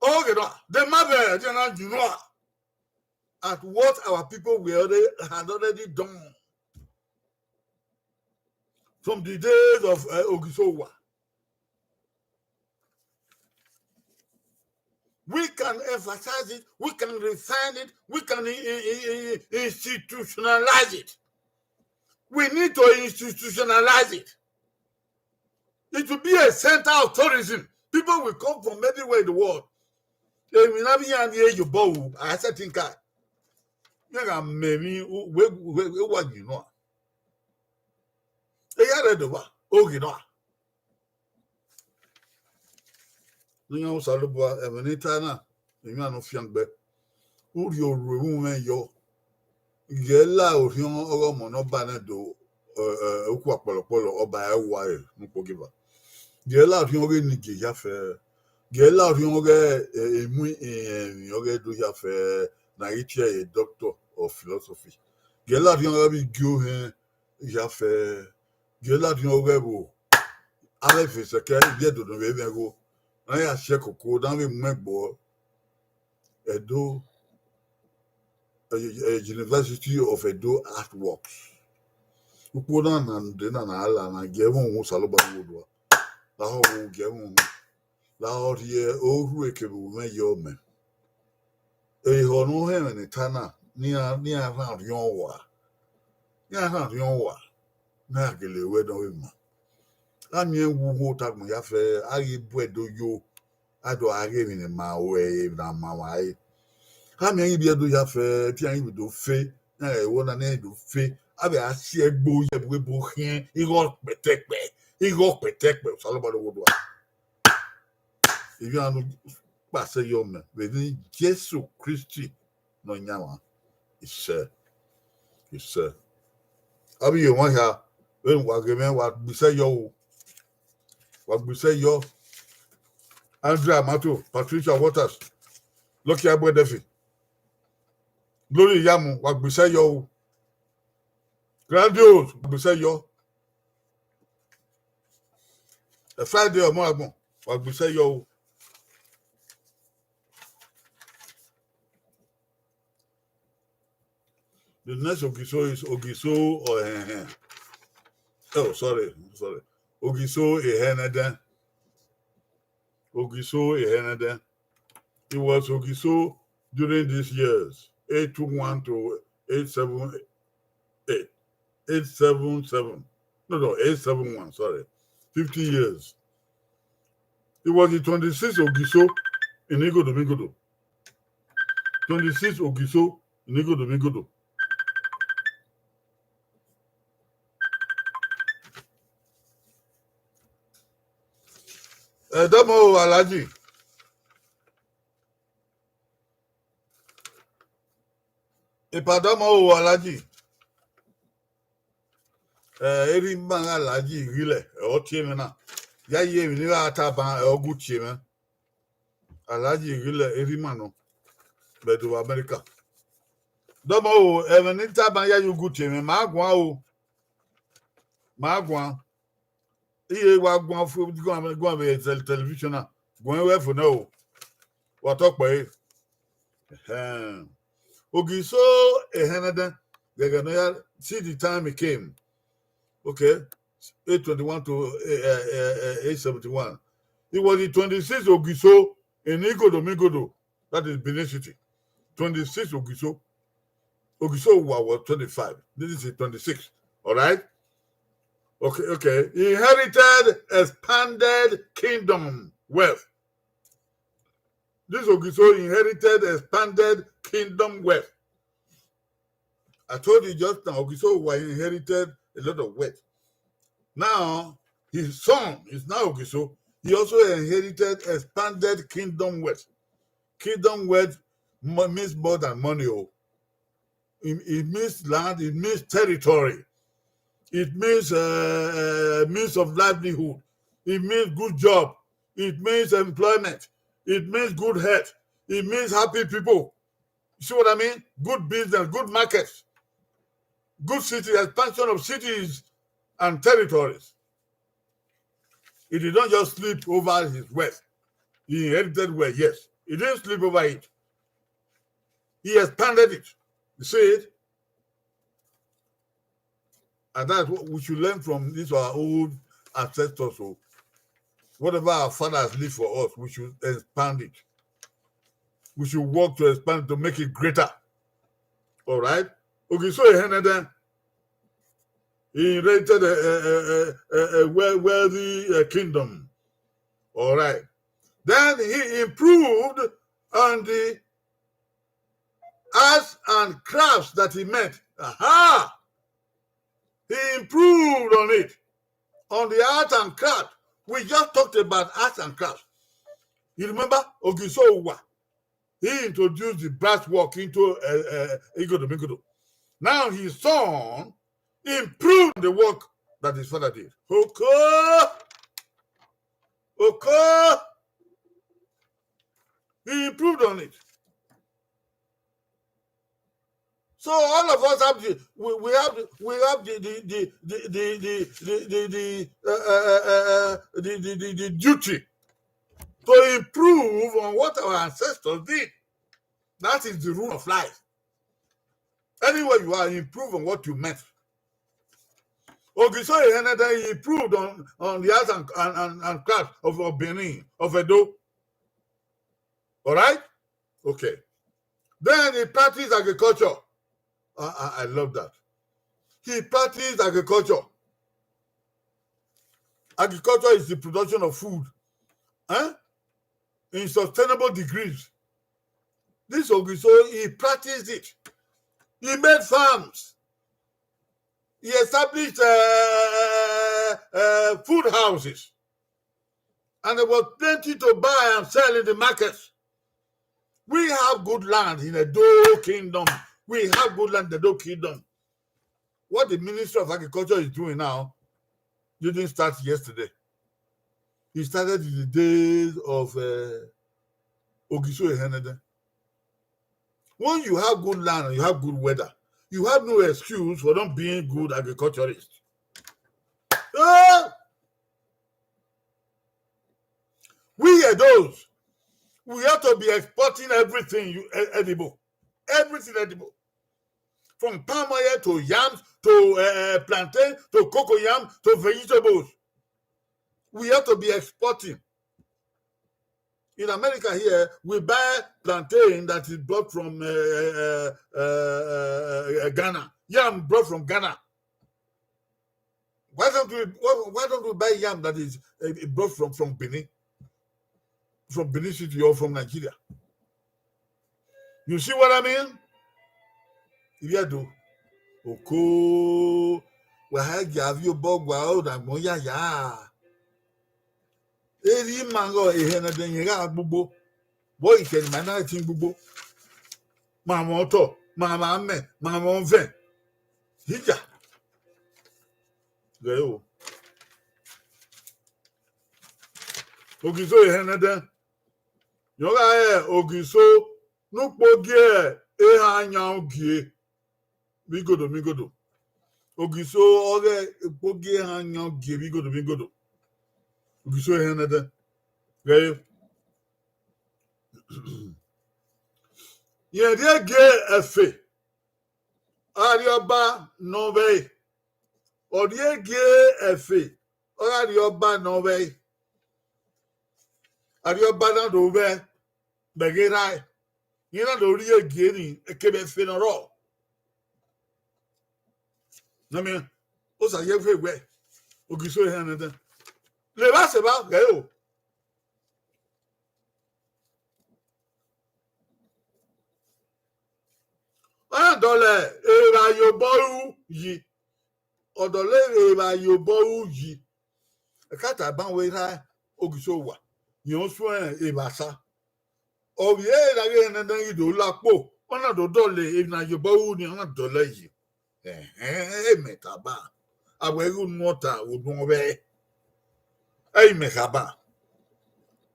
Ohoge noa. They marveled, you know, you know, at what our people were already, had already done from the days of uh, Ogisowa. We can emphasize it, we can refine it, we can institutionalize it. We need to institutionalize it. It will be a center of tourism. People will come from everywhere in the world. They will not be here near your bow. I said, think I. You can maybe where you know. Eya rẹ do wa, oghi nọ. Ne iran Osanobua, ẹmwẹ ne I ta na, emwi ne ọ fiangbe. Urhi oru ẹvbo mwẹ yọ. Gie la orhiọn ọghe ọmọ ne ọba nẹ do, ẹ, ẹ, okhuo kpọlọkpọlọ, ọba ẹre wa re ne ukpogieva. Gie la orhiọn ọghe enigie ya fẹ. Gie la orhiọn ọghe, ẹ, emu, ẹ, emwi ọghe do ya fẹ, ne a ghi tie ẹre doctor of philosophy. Gie la orhiọn ọghe vbe igie ohẹn ya fẹ. Gie la orhiọn ọghe vbo. Avbe fe sẹkẹ, ivbi Ẹdo ne vbe mwẹ igho. Ne a ya si ẹkoko, ne a vbe mu ẹgbọ. Edo, eh, eh, University of Edo Artworks. Ukpo na na nde na na la na gie ẹmwẹ uhunmwu Osanobua ni wo dua. Lahọ wo gie ẹmwẹ uhunmwu. Lahọ rhie orhu ekevbe mwẹ yọ mẹ. Ehọ ne ọ họn ẹmwẹ ne I ta na, ne iran, ne iran rhan orhiọn uwa. Ne iran rhan orhiọn uwa. Na gele wẹ nọ vbe ma. A miẹn wu ugho ta agbọn ya fẹ, a ghi bu ẹdẹ yo, a do a ghe emwi ne ma ru ẹre, emwi ne a ma vba re. A miẹn ghi biẹ do ya fẹ, te iran ghi vbe do fe, na ẹvbo na ne do fe, a vbe a si ẹgbo ye ẹvbo ebo khian, igho kpẹtẹkpẹ, igho kpẹtẹkpẹ, Osanobua do ghodua. Ivbi anu kpasẹ yọ mẹ, vbe ni Jesu Kristi Nọyaẹnmwa, isẹ, isẹ. Avbe iye ọmwa hia, vbene wa ghe mwẹ, wa gbe isẹ yọ o. Wa gbe isẹ yọ. Andrea Amato, Patricia Waters, Lucky Agbẹdẹfi, Glory Iyamu, wa gbe isẹ yọ o. Grandiose, wa gbe isẹ yọ. Ẹ Friday ọmọ agbọn, wa gbe isẹ yọ o. The next Ogiso is Ogiso Ohẹnhẹn. Oh, sorry, sorry. Ogiso Ehẹnẹdẹn. Ogiso Ehẹnẹdẹn. He was Ogiso during these years, eight two one to eight seven eight, eight seven seven. No, no, eight seven one, sorry. Fifty years. He was the twenty-sixth Ogiso in Igodo Migodo. Twenty-six Ogiso in Igodo Migodo. Ẹ dọmọ o, Alhaji. Epa dọmọ o, Alhaji. Ẹ, erha ima gha Alhaji Ighilẹ, ẹ, ọ tie mwẹ na. Ya ye emwi ne I gha ta ban, ẹ, ọ gu tie mwẹ. Alhaji Ighilẹ, erha ima nọ, vbe do vbe America. Dọmọ o, ẹmwẹ ne I ta ban ya ye ugu tie mwẹ, ma guan o. Ma guan. Iye wa guan fu, guan, guan vbe tele-, television na. Guan wẹ fo nẹ o. Wa tọ kpẹ re. Ẹhẹn. Ogiso Ehẹnẹdẹn, gẹgẹ ne ọ ya, see the time he came. Okay. Eight twenty-one to, eh, eh, eh, eh, eight seventy-one. He was the twenty-sixth Ogiso in Igodo Migodo, that is Benin City. Twenty-six Ogiso. Ogiso Uwa was twenty-five. This is twenty-six. All right? Okay, okay. He inherited expanded kingdom wealth. This Ogiso inherited expanded kingdom wealth. I told you just now, Ogiso Uwa inherited a lot of wealth. Now, his son is now Ogiso. He also inherited expanded kingdom wealth. Kingdom wealth mo-, means more than money. Oh. It, it means land, it means territory, it means, uh, uh, means of livelihood, it means good job, it means employment, it means good health, it means happy people. You see what I mean? Good business, good markets, good city, expansion of cities and territories. He did not just sleep over his wealth. He inherited wealth, yes. He didn't sleep over it. He expanded it. You see it? And that's what we should learn from these our old ancestors. So whatever our fathers leave for us, we should expand it. We should work to expand it, to make it greater. All right? Ogiso Ehẹnẹdẹn, he inherited a, a, a, a, a well-, wealthy, uh, kingdom. All right. Then he improved on the arts and crafts that he made. Aha! He improved on it. On the art and craft. We just talked about arts and crafts. You remember Ogiso Uwa? He introduced the brass work into, uh, uh, Igodo Migodo. Now his son improved the work that his father did. Okay. Okay. He improved on it. So all of us have the, we, we have the, we have the, the, the, uh, uh, uh, uh, the, the, the, the duty to improve on what our ancestors did. That is the rule of life. Anywhere you are, improve on what you meant. Ogiso Ehẹnẹdẹn improved on, on the arts and, and, and, and crafts of, of Benin, of Edo. All right? Okay. Then he practiced agriculture. I, I, I love that. He practiced agriculture. Agriculture is the production of food, eh? In sustainable degrees. This Ogiso, he practiced it. He made farms. He established uh, uh, food houses. And there was plenty to buy and sell in the markets. We have good land in Edo Kingdom. We have good land in Edo Kingdom. What the Ministry of Agriculture is doing now didn't start yesterday. It started in the days of uh, Ogiso Ehenede. When you have good land and you have good weather, you have no excuse for not being good agriculturist. Eh? We Edos, we have to be exporting everything you e- edible, everything edible, from palm oil to yams to uh, plantain to cocoa yam to vegetables. We have to be exporting. In America here, we buy plantain that is brought from uh, uh, uh, uh, Ghana. Yam brought from Ghana. Why don't we why, why don't we buy yam that is uh, brought from from Benin, from Benin City or from Nigeria? You see what I mean? Iviedo, oko, wa ha gia avie obọ gua ro na gbọn yaya. Erriọ ima ghe Ehenede yẹn gha gbugbo, vbe ọ ghi khẹ ne ima na ẹtin gbugbo. Ma mwẹ otọ, ma mwẹ amẹ, ma mwẹ ọvẹn. Hija. Ghẹ o. Ogiso Ehenede. Yọ gha re Ogiso ne ukpogie ehan yan ogie vbe igodo vbe igodo. Ogiso ọghe ukpogie ehan yan ogie vbe igodo vbe igodo. Ogiso Ehenede. Ghẹ rẹn rhie gie ẹfe, Arriọba ne ọ vbe ẹre. Ọ rhie gie ẹfe, ọ gha rhie ọba ne ọ vbe ẹre. Arriọba na do vbe vbe ghe rae, iran na do rhie gie ni kevbe ẹfe ne ọ rrọọ. Na miẹn, Osa ye vbe wẹ, Ogiso Ehenede. Levba sẹ evba ghẹ o. Ọ na dọlọ evba ye obọ ru yi. Ọ dọlọ evba ye obọ ru yi. Ẹka ta ban wẹ erha Ogiso owa, rẹn ọ suẹn evba sa. Ọ vbe ra ghe nene ghi do la kpo, ọ na do dọlọ emwi ne a ye obọ ru ni, ọ na dọlọ yi. Ẹhẹn, mẹ taba. Avbe ẹghe unu ọta, unu ọvbẹ. Ẹ i mẹ khaba.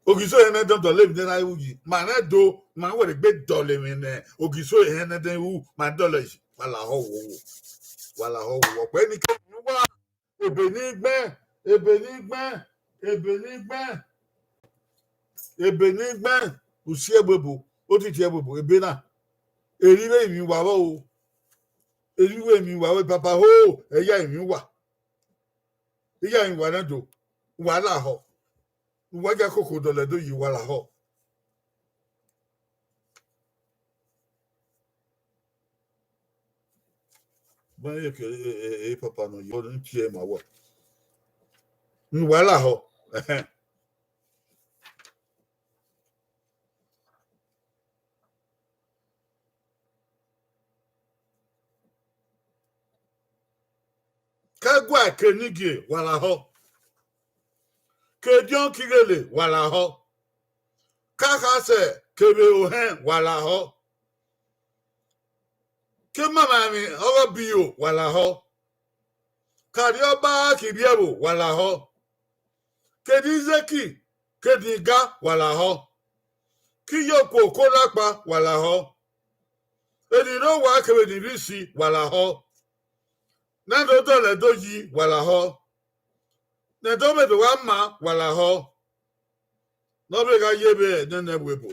Ogiso Ehenede dọlọ emwi ne erha ru yi. Ma rẹn do, ma wẹ egbe dọlọ emwi ne Ogiso Ehenede ru, ma dọlọ yi. Wa lahọ wowo. Wa lahọ wowo. Ọkpẹ ni ke wa. Ebe ni gbẹn, ebe ni gbẹn, ebe ni gbẹn, ebe ni gbẹn, usi ẹvbo ebo, otiti ẹvbo ebo, ebe na. Eri vbe emwi wa vbọ o. Eri vbe emwi wa vbọ, papa ho, ẹ ya emwi wa. Ẹ ya emwi wa na do, wa lahọ. Wa ya koko dọlọ do yi, wa lahọ. Bẹ́ẹ̀ yẹ kẹ ẹ ẹ ẹ papa nọ yọ ní tiẹ̀ mà wà. Ní wàhálà họ. Kẹgua kenigie wàhálà họ. Kediọn kighele wàhálà họ. Kakhasẹ kevbe ohẹn wàhálà họ. Ke mama emwi ọghe biyo wàhálà họ. Ke arriọba ke ivbiẹvbo wàhálà họ. Kedi izeki kedi iga wàhálà họ. Ke iyoku oko lakpa wàhálà họ. Eni rre owa kevbe eni rre isi wàhálà họ. Ne a do dọlọ ẹdo yi wàhálà họ. Ne ẹdo vbe do gha ma wàhálà họ. Ne ọ vbe gha ye vbe nene ẹvbo ebo.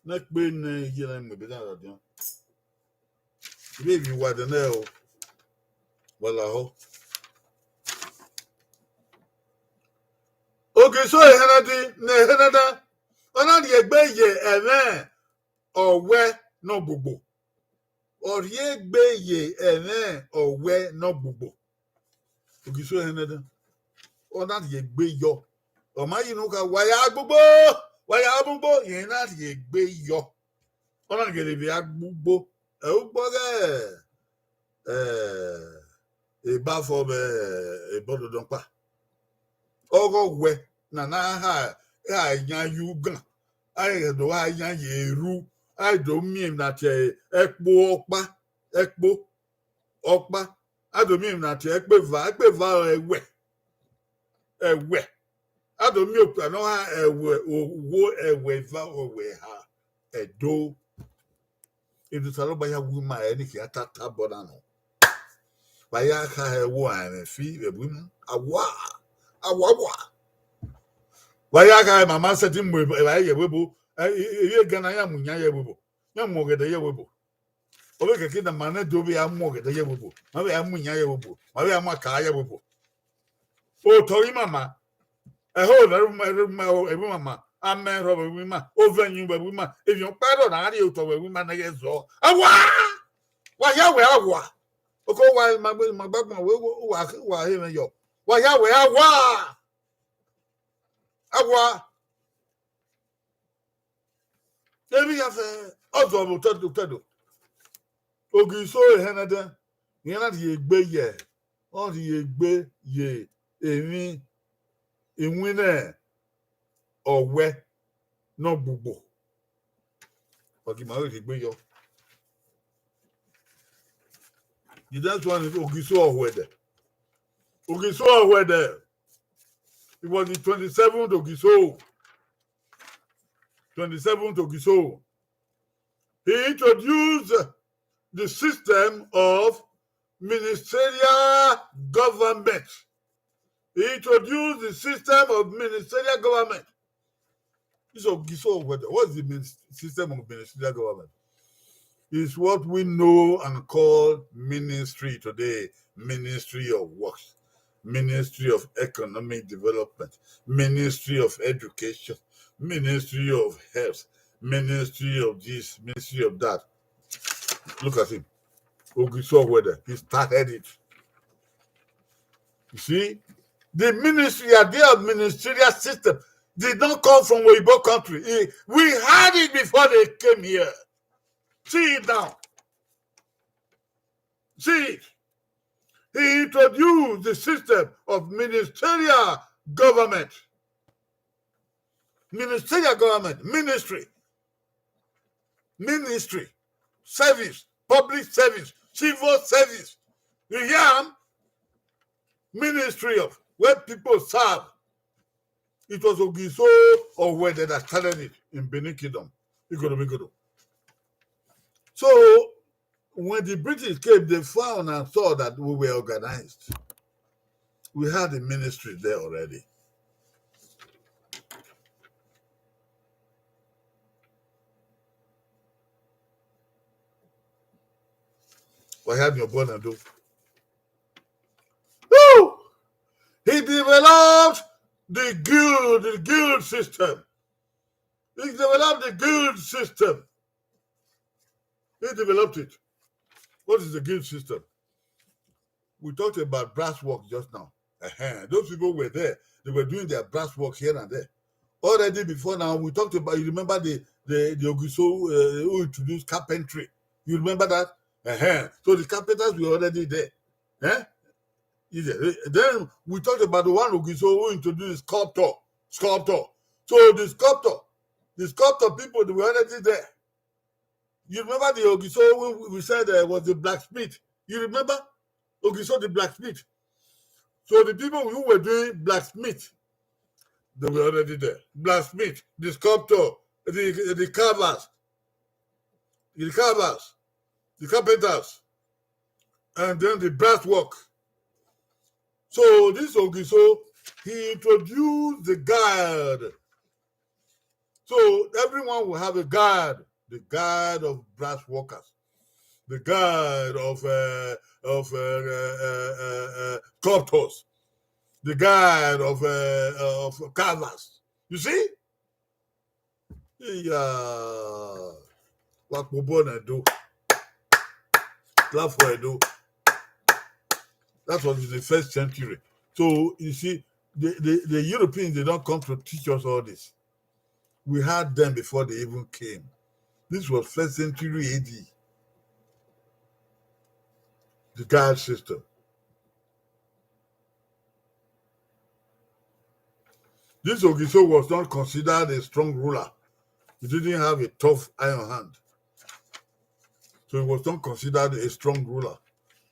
Ne ẹkpe ne iye na mu ebe na radian. Ibe emwi wa dẹ nẹ o. Wàhálà họ. Ogiso eheredi ne ehereda. Ọ na rhie egbe ye ẹmwẹ ọwẹ ne ọ gbogbo. Ọ rhie egbe ye ẹmwẹ ọwẹ ne ọ gbogbo. Ogiso ehereda. ọ na rhie egbe yọ. Ọ ma yi ne u kha, wa ya gbugbo, wa ya gbugbo, irẹn na rhie egbe yọ. Ọ na gele vbe a gbugbo, ẹ, ugbọghẹ, ẹ, ebafọ vbe ebọdọdọkpa. Ọghọ wẹ na na ha, ha yan ye ugan, a i do ha yan ye eru, a i do miẹn emwi na tie ẹkpo ọkpa, ẹkpo ọkpa, a do miẹn emwi na tie ẹkpo eva, ẹkpo eva ẹwẹ, ẹwẹ. A do miẹn okpia ne ọ ha ẹwẹ, owo ẹwẹ eva, ẹwẹ eha, ẹdo. Edosanobua ya wu ima ẹre ne I khian tata obọ na nọ. Wa ya kha ẹvbo ẹmwẹ fi vbe ẹvbo ima, awa, awa, awa. Wa ya kha mama sẹtin mu evbare ye ẹvbo ebo, ẹ, ẹ, ẹ, ẹghẹ na ya mu iyan ye ẹvbo ebo, ya mu ọghẹdẹ ye ẹvbo ebo. Ọ vbe kẹkẹ na ma nẹ do vbe a mu ọghẹdẹ ye ẹvbo ebo, ma vbe a mu iyan ye ẹvbo ebo, ma vbe a mu aka ye ẹvbo ebo. Otọ ghi mama, ẹho na ẹvbo ima, ẹvbo ima, amẹ rhọ vbe ẹvbo ima, ovẹn yin vbe ẹvbo ima, emwi ọkpa rrọọ na rhie otọ vbe ẹvbo ima ne ghẹ zọ. Awa! Wa ya wẹ awa. Oko wa ma gbe, ma gba gbọn wẹ wa, wa he mwẹ yọ. Wa ya wẹ awa. Awa. Emwi ya fẹ, ọ zọ vbe otẹdo, otẹdo. Ogiso ehẹn nẹdẹ, iran na rhie egbe ye, ọ rhie egbe ye emwi iwinna ọwẹ ne ọ gbugbo. Ọ ghi ma rhie egbe yọ. The next one is Ogiso Ọhuẹdẹ. Ogiso Ọhuẹdẹ. It was the twenty-seventh Ogiso. Twenty-seventh Ogiso. He introduced the system of ministerial government. He introduced the system of ministerial government. So, so what, what is the min-, system of ministerial government? Is what we know and call ministry today, Ministry of Works, Ministry of Economic Development, Ministry of Education, Ministry of Health, Ministry of this, Ministry of that. Look at him. Ogiso Ọhuẹdẹ, he started it. You see, the ministry, idea of ministerial system did not come from Oyibo country. He, we had it before they came here. See it now. See it. He introduced the system of ministerial government. Ministerial government, ministry, ministry, service, public service, civil service. You hear am? Ministry of where people serve. It was Ogiso Ọhuẹdẹ that started it in Benin Kingdom. Igodo, igodo. So, when the British came, they found and saw that we were organized. We had the ministry there already. Wa ya miẹn obọ na do. Woo! He developed the guild, the guild system. He developed the guild system. He developed it. What is the guild system? We talked about brass work just now. Uh-huh. Those people were there. They were doing their brass work here and there. Already before now, we talked about, you remember the, the, the Ogiso, uh, who introduced carpentry. You remember that? Uh-huh. So the carpenters were already there. Eh? Then we talked about the one Ogiso who introduced sculptor. Sculptor. So the sculptor, the sculptor people, they were already there. You remember the Ogiso we, we said, uh, was the blacksmith? You remember Ogiso the blacksmith? So the people who were doing blacksmith, they were already there. Blacksmith, the sculptor, the, the carvers, the carvers, the carpenters, and then the brass work. So this Ogiso, he introduced the guard. So everyone will have a guard, the guard of brass workers, the guard of, uh, of, uh, uh, uh, uh, sculptors, the guard of, uh, uh, of carvers. You see? Yeah. Wa kpo obọ na do. Clap for Edo. That was in the first century. So you see, the, the, the Europeans, they don't come to teach us all this. We had them before they even came. This was first century A D. The guard system. This Ogiso was not considered a strong ruler. He didn't have a tough iron hand. So he was not considered a strong ruler.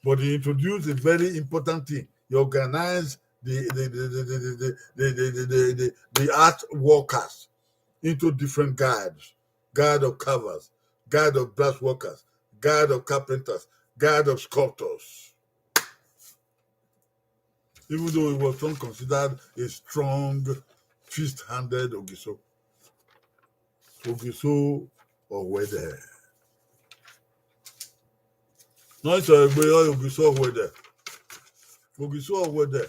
But he introduced a very important thing. He organized the, the, the, the, the, the, the, the, the, the, the art workers into different guilds, guild of carvers, guild of brass workers, guild of carpenters, guild of sculptors. Even though he was not considered a strong, fist-handed Ogiso. Ogiso Ọwẹdẹ. Nọ sẹ egbe ọre Ogiso Ọwẹdẹ. Ogiso Ọwẹdẹ.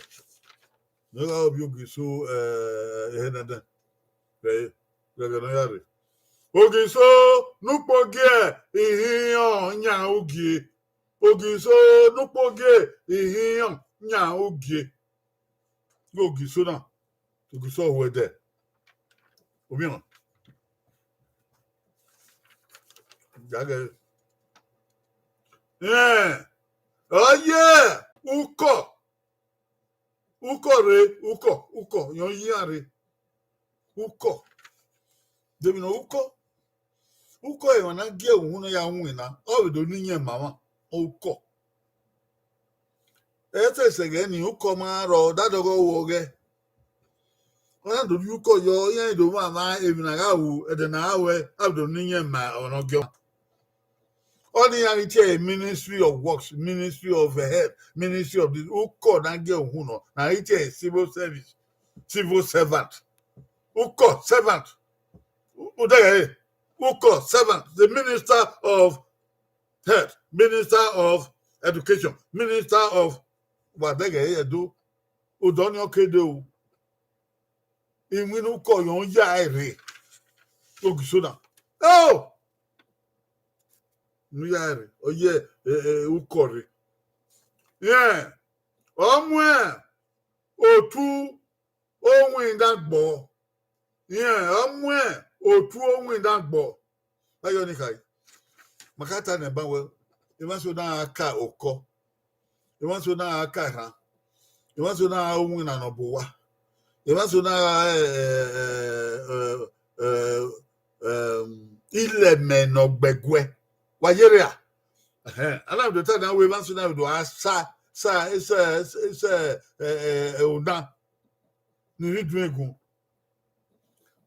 Ne ọ gha obi Ogiso, eh, ehe nẹdẹ. Vbe, vbe ẹghẹ ne ọ ya rre. Ogiso ne ukpogie ihinrọn yan ugie. Ogiso ne ukpogie ihinrọn yan ugie. Ighẹ Ogiso na, Ogiso Ọwẹdẹ. Omiọn. Jagẹ. Ẹn, ọ ye ukọ. Ukọ rre, ukọ, ukọ, yọn yi iran rre. Ukọ. Deghẹ nọ ukọ. Ukọ emwa na gie uhunmwu ne ya winna, ọ vbe do ne iyẹn ma mwa, ukọ. Ẹ te sẹ ẹghẹ ni ukọ ma rrọọ, dadọghọ ru ọghẹ. Ọ na do rhie ukọ yọ, iran do mwamwa emwi ne a gha ru, ẹdẹ ne a gha ruẹ, a vbe do ne iyẹn ma ọmwa ne ọ gie ọmwa. Ọnii iran ghi tie ẹre Ministry of Works, Ministry of Health, Ministry of this, ukọ na gie uhunmwu nọ, ne a ghi tie ẹre civil service, civil servant. Ukọ, servant. U-, u dẹghẹ ẹre. Ukọ, servant. The Minister of Health, Minister of Education, Minister of, wa dẹghẹ ẹre do. Odọ ni ọ ke de o. Iwinna ukọ yọn ya ẹre rre. Ogiso na. Oh! Ne ya ẹre rre. Ọ ye, eh, eh, ukọ rre. Iran, ọ muẹn otu owindagbọ. Iran, ọ muẹn otu owindagbọ. Vbe ayọ ni khai. Ma ka ta nẹ ban wẹ, emwa so na gha ka okọ. Emwa so na gha ka erhan. Emwa so na gha winna ne ọ bu owa. Emwa so na gha, eh, eh, eh, eh, eh, ilẹmẹ ne ọ gbẹguẹ. Wa yerre a? Ẹhẹn, a na vbe do ta na wẹ emwa so na vbe do a sa, sa, sa, sa, eh, eh, eh, ona ni rhie iduẹn gun.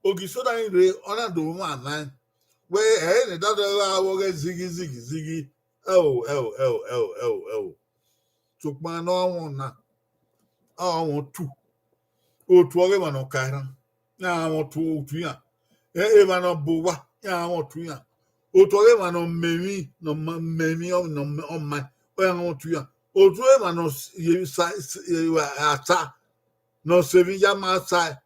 Ogiso na ghi rre, ọ na do mwamwa ẹn. Wẹ, ẹ i re ne dadọghọ gha vbe ọghẹ zighi, zighi, zighi. Ẹo, ẹo, ẹo, ẹo, ẹo, ẹo. Sokpan ne ọ mwẹ ọna, ọ mwẹ otu. Otu ọghe emwa ne ọ ka erhan, iran mwẹ otu, otu iran. E-, emwa ne ọ bu owa, iran mwẹ otu iran. Otu ọghe emwa ne ọ ma emwi, ne ọ ma, ma emwi, ọ, ne ọ ma, ọ ma, iran mwẹ otu iran. Otu emwa ne ọ s-, ye sa, s-, ye wa, ata, ne ọ sẹ emwi ya ma sa,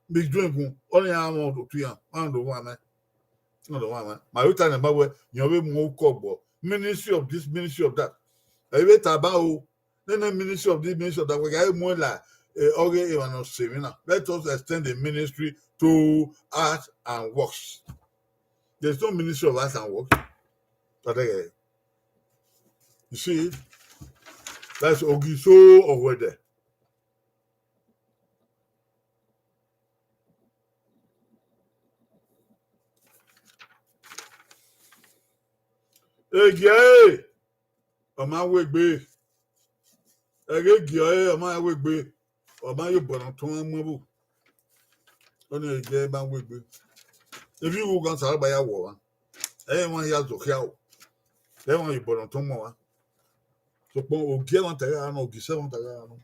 vbe iduẹn gun, ọnii iran mwẹ otu iran, iran do mwamwa ẹn. Iran do mwamwa ẹn. Ma vbe ta nẹ ma wẹ, yẹn vbe mu ukọ gbọ. Ministry of this, ministry of that. Ẹ i vbe taba o, nene ministry of this, ministry of that, wẹ gha mu la, eh, ọghe emwa ne ọ sẹ emwi na. Let us extend the ministry to art and works. There's no ministry of art and works. But, uh, you see, that's Ogiso Ọwẹdẹ. Egie ẹre, ọ ma wegbe. Ẹghẹ egie ẹre, ọ ma wegbe. Ọ ma ye obọ ne ọ tọn mu ẹvbo. Ọnii egie ẹre ma wegbe. Evbi igho ghan sa ba ya wọ ọmwa. Ẹ i mwẹ ya zọ khia o. Ẹ i mwẹ ye obọ ne ọ tọn mu ọmwa. Sokpan ogie ẹmwata gha nọ, Ogiso ẹmwata gha nọ.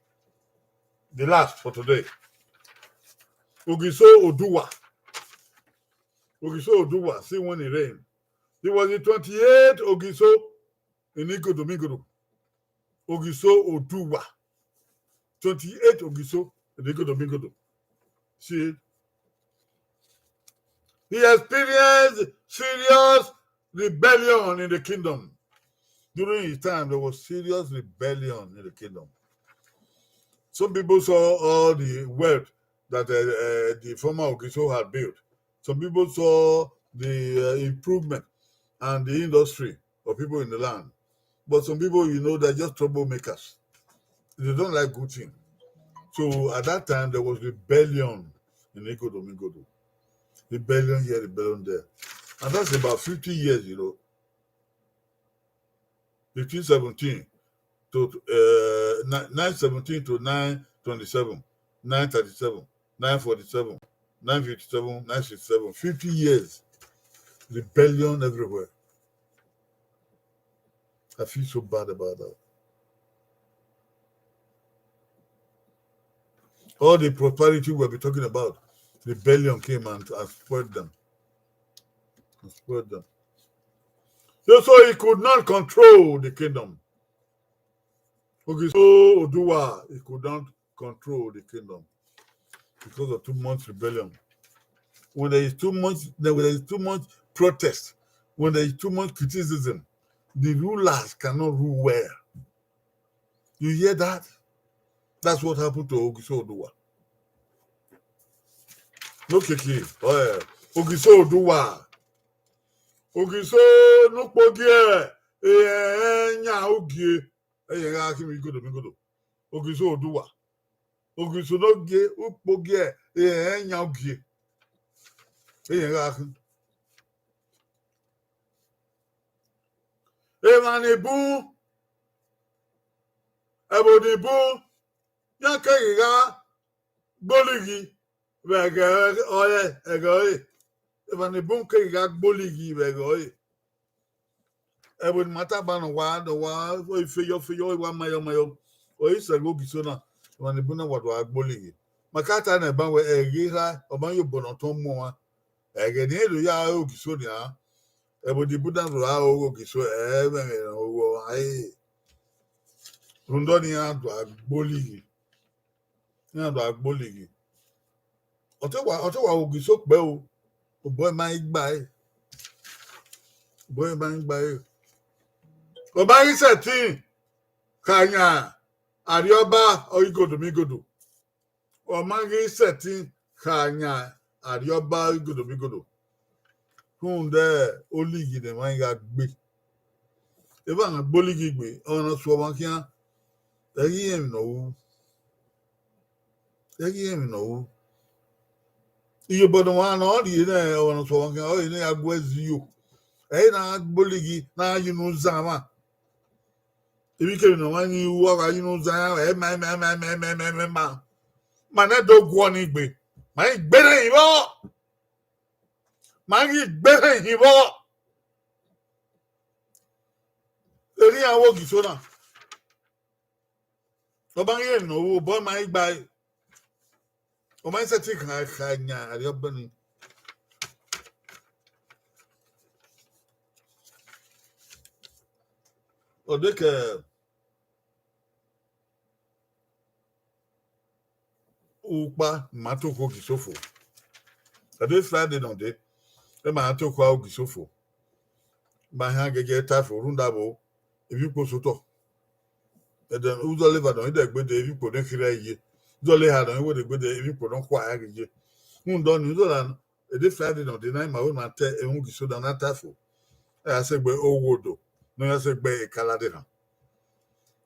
The last for today. Ogiso Oduwa. Ogiso Oduwa, see when he reign. He was the twenty-eighth Ogiso in Igodo Mingodo. Ogiso Oduwa. Twenty-eight Ogiso in Igodo Mingodo. See it? He experienced serious rebellion in the kingdom. During his time, there was serious rebellion in the kingdom. Some people saw all the wealth that uh, uh, the former Ogiso had built. Some people saw the uh, improvement and the industry of people in the land. But some people, you know, they're just troublemakers. They don't like good thing. So at that time, there was rebellion in Igodo Migodo. Rebellion here, rebellion there. And that's about fifty years, you know. Fifteen seventeen to uh, ni- nine seventeen to nine twenty-seven, nine thirty-seven, nine forty-seven, nine fifty-seven, nine sixty-seven, fifty years. Rebellion everywhere. I feel so bad about that. All the prosperity we'll be talking about, rebellion came and, and spoiled them. And spoiled them. So, so he could not control the kingdom. Ogiso Oduwa, he could not control the kingdom because of too much rebellion. When there is too much, when there is too much protest, when there is too much criticism, the rulers cannot rule well. You hear that? That's what happened to Ogiso Oduwa. No keke, oh yeah. Ogiso Oduwa. Ogiso nukpogie, eh, nya ugie. Eye gha khin mi godo, mi godo. Ogiso Oduwa. Ogiso no gie, ukpogie, eh, nya ugie. Eye gha khin. Emwa ni bun, ẹvbo ni bun, ya keghi gha gbolighi vbe ẹghẹ ọre, ẹghẹ ọre. Emwa ni bun keghi gha gbolighi vbe ẹghẹ ọre. Ẹvbo ni ma taba nọ wa, nọ wa, ọ i feyọ, feyọ, ọ i wa mayọ, mayọ. Ọ i sẹ ẹghẹ Ogiso na, emwa ni bun na wa do gha gbolighi. Ma ka ta nẹ ban wẹ ẹghẹ erha, ọ ma ye obọ ne ọ tọn mu ọmwa. Ẹghẹ ne irẹn do ya re Ogiso nian, ẹvbo ni bun na do gha re Ogiso, ẹ mwẹ ẹmwẹ ne ọ ru ọmwa re. Rhunmwuda ọnii iran do gha gbolighi. Iran do gha gbolighi. Ọ te wa, ọ te wa Ogiso kpẹ o. Obọ ma i gba ẹre. Obọ ma i gba ẹre. Ọ ma ghi sẹtin kha yan Arriọba, ọ ghi godo mi godo. Ọ ma ghi sẹtin kha yan Arriọba, ọ ghi godo mi godo. Rhunmwuda olighi ne emwa gha gbe. Evba na gbolighi gbe, ọmwa ne ọ suọ ọmwa khian, ẹ ghi rẹn emwi ne ọ ru. Ẹ ghi rẹn emwi ne ọ ru. Iyobọ ne ọmwa ne ọ rhie nẹ, ọmwa ne ọ suọ ọmwa khian, ọ rhie ne ya gu ẹzi yo. Ẹ i na gbolighi, na ya unu zan mwa. Emwi kemwi ne ọmwa ni ru, ọ gha ya unu zan, ẹ ma, ẹ ma, ẹ ma, ẹ ma, ẹ ma, ẹ ma, ẹ ma, ẹ ma. Ma nẹ do guọ ni gbe. Ma i gbe rẹn vbọ. Ma ghi gbe rẹn hin vbọ. Erriọ iran vbe Ogiso na. Ọ ma ghi rẹn ne ọ ru, obọ ma i gba ẹre. Ọ ma i sẹtin kha, kha yan Arriọba ni. Ọ de ke ukpa ma to okhuo Ogiso fo. Ọ de Friday nọ de, ẹ ma to okhuo Ogiso fo. Ma hia gẹgẹ ta fo rhunmwuda vbo, emwi ukpo sotọ. Ẹdẹ uzọla eva nọ i dẹ gbe de, emwi ukpo ne khirẹ ye. Uzọla eha nọ i wẹ de gbe de, emwi ukpo ne ọ khua ya ghi ye. Rhunmwuda ọnii, uzọla Ede Friday nọ de na, ima wẹ ma ta ẹmwẹ Ogiso da na ta fo. Ẹ ya sẹ gbe owodo, ne ọ ya sẹ gbe ekala de na.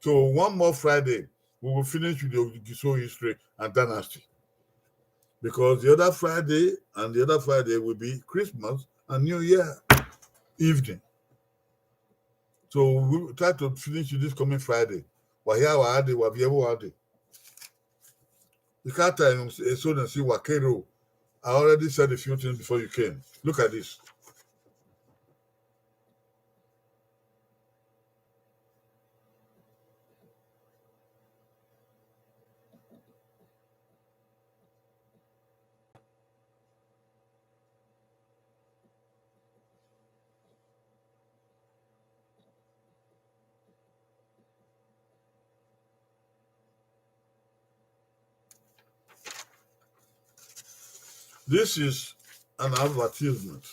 So one more Friday, we will finish with the Ogiso history and dynasty. Because the other Friday and the other Friday will be Christmas and New Year evening. So we will try to finish it this coming Friday. Wa hia wa de, wa viẹ vbe wa de. You can't tell him, eh, so then see Wakero. I already said a few things before you came. Look at this. This is an advertisement.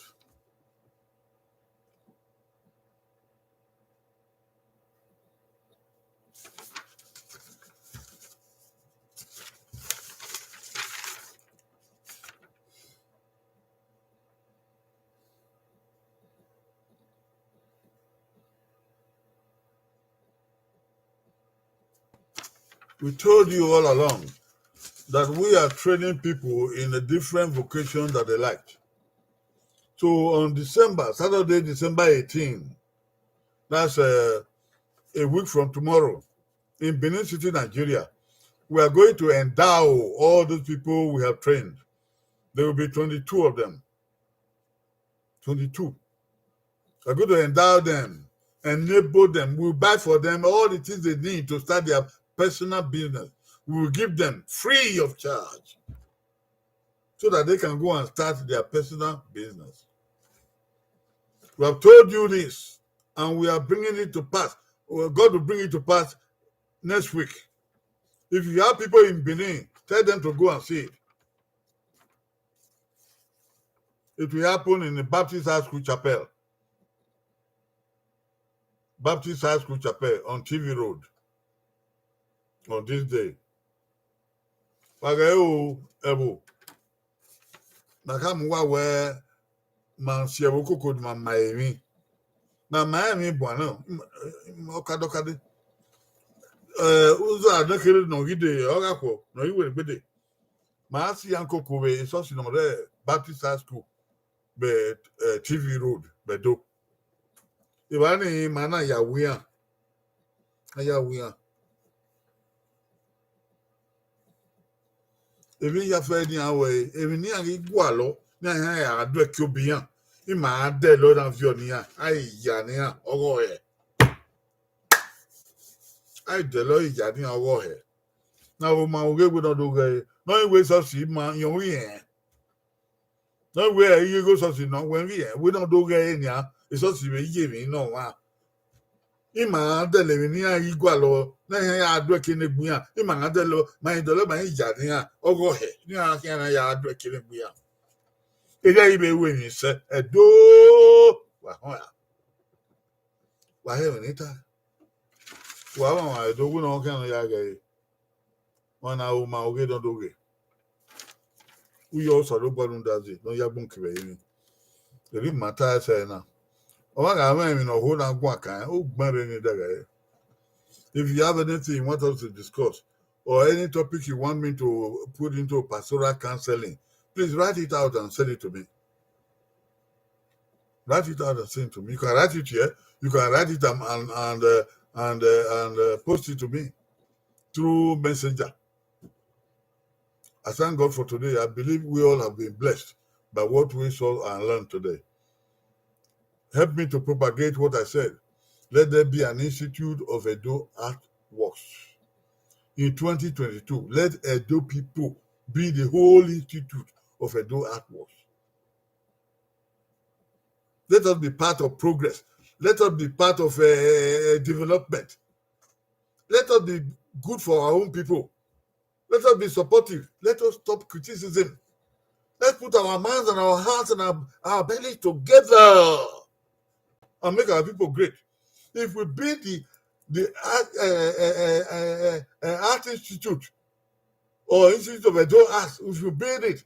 We told you all along that we are training people in a different vocation that they liked. So on December, Saturday, December eighteen, that's uh, a week from tomorrow, in Benin City, Nigeria, we are going to endow all those people we have trained. There will be twenty-two of them. Twenty-two. We're going to endow them, enable them. We'll buy for them all the things they need to start their personal business. We will give them free of charge so that they can go and start their personal business. We have told you this, and we are bringing it to pass. Well, God will bring it to pass next week. If you have people in Benin, tell them to go and see it. It will happen in the Baptist High School Chapel. Baptist High School Chapel on T V Road on this day. Wa ghẹ o, ẹvbo. Na khama uwa wẹẹ, ma si ẹvbo koko ne ma ma emwi. Ma ma emwi buan na, ọkadọkade. Eh, uza ne kherhe ne ọ ghi de, ọ gha khuọ, ne ọ ghi werriegbe de. Ma si iran koko vbe esọsi ne ọ rre Baptist High School vbe eh, T V Road vbe Ẹdo. Evba nii ma na ya wu iran. A ya wu iran. Emwi ya fẹ ne iran wẹ, emwi ne iran ghi gualọ, ne iran ya gha do ẹki obi iran, ima gha dẹlọ na viọ ne iran, a i ya ne iran ọghọ hẹ. A i dẹlọ ya ne iran ọghọ hẹ. Na vbe ma ughe wẹ ne ọ do ghẹ, ne ọ i wẹ esọsi ma yọn vbe irẹn. Ne ọ wẹ ighegho esọsi nọ, wẹ vbe irẹn, wẹ ne ọ do ghẹ ẹre nian, esọsi vbe ye emwi ne ọmwa. Ima gha dẹlọ emwi ne iran ghi gualọ, ne iran ya do ẹki ne egbe iran, ima gha dẹlọ, ma i dẹlọ, ma i ya ne iran ọghọ hẹ, ne iran khian na ya do ẹki ne egbe iran. Erriọ i vbe ru emwi sẹ, Ẹdo, wa họn ra. Wa hẹ emwi ne I ta. Wa mwamwa Ẹdo, wẹ ne ọ khian ne ọ ya ghẹ ẹre. Ọna ru ma oghe ne ọ do ghe. U yọ Osanobua rhunmwuda zẹ ne ọ ya agbọn kevbe ẹrinmwi. Erriọ ima ta ẹsẹ na. Ọmwa gha mwẹ emwi ne ọ ho na guan kan, u gbẹn rre ne I dẹghẹ ẹre. If you have anything you want us to discuss, or any topic you want me to put into pastoral counseling, please write it out and send it to me. Write it out and send it to me. You can write it here. You can write it and and and, uh, and, uh, and uh, post it to me through messenger. I thank God for today. I believe we all have been blessed by what we saw and learned today. Help me to propagate what I said. Let there be an institute of Edo artworks. In twenty twenty-two, let Edo people be the whole institute of Edo artworks. Let us be part of progress. Let us be part of uh, development. Let us be good for our own people. Let us be supportive. Let us stop criticism. Let's put our minds and our hearts and our, our bellies together and make our people great. If we build the the art, uh, uh, uh, uh, uh, art institute or institute of Edo arts, if we build it,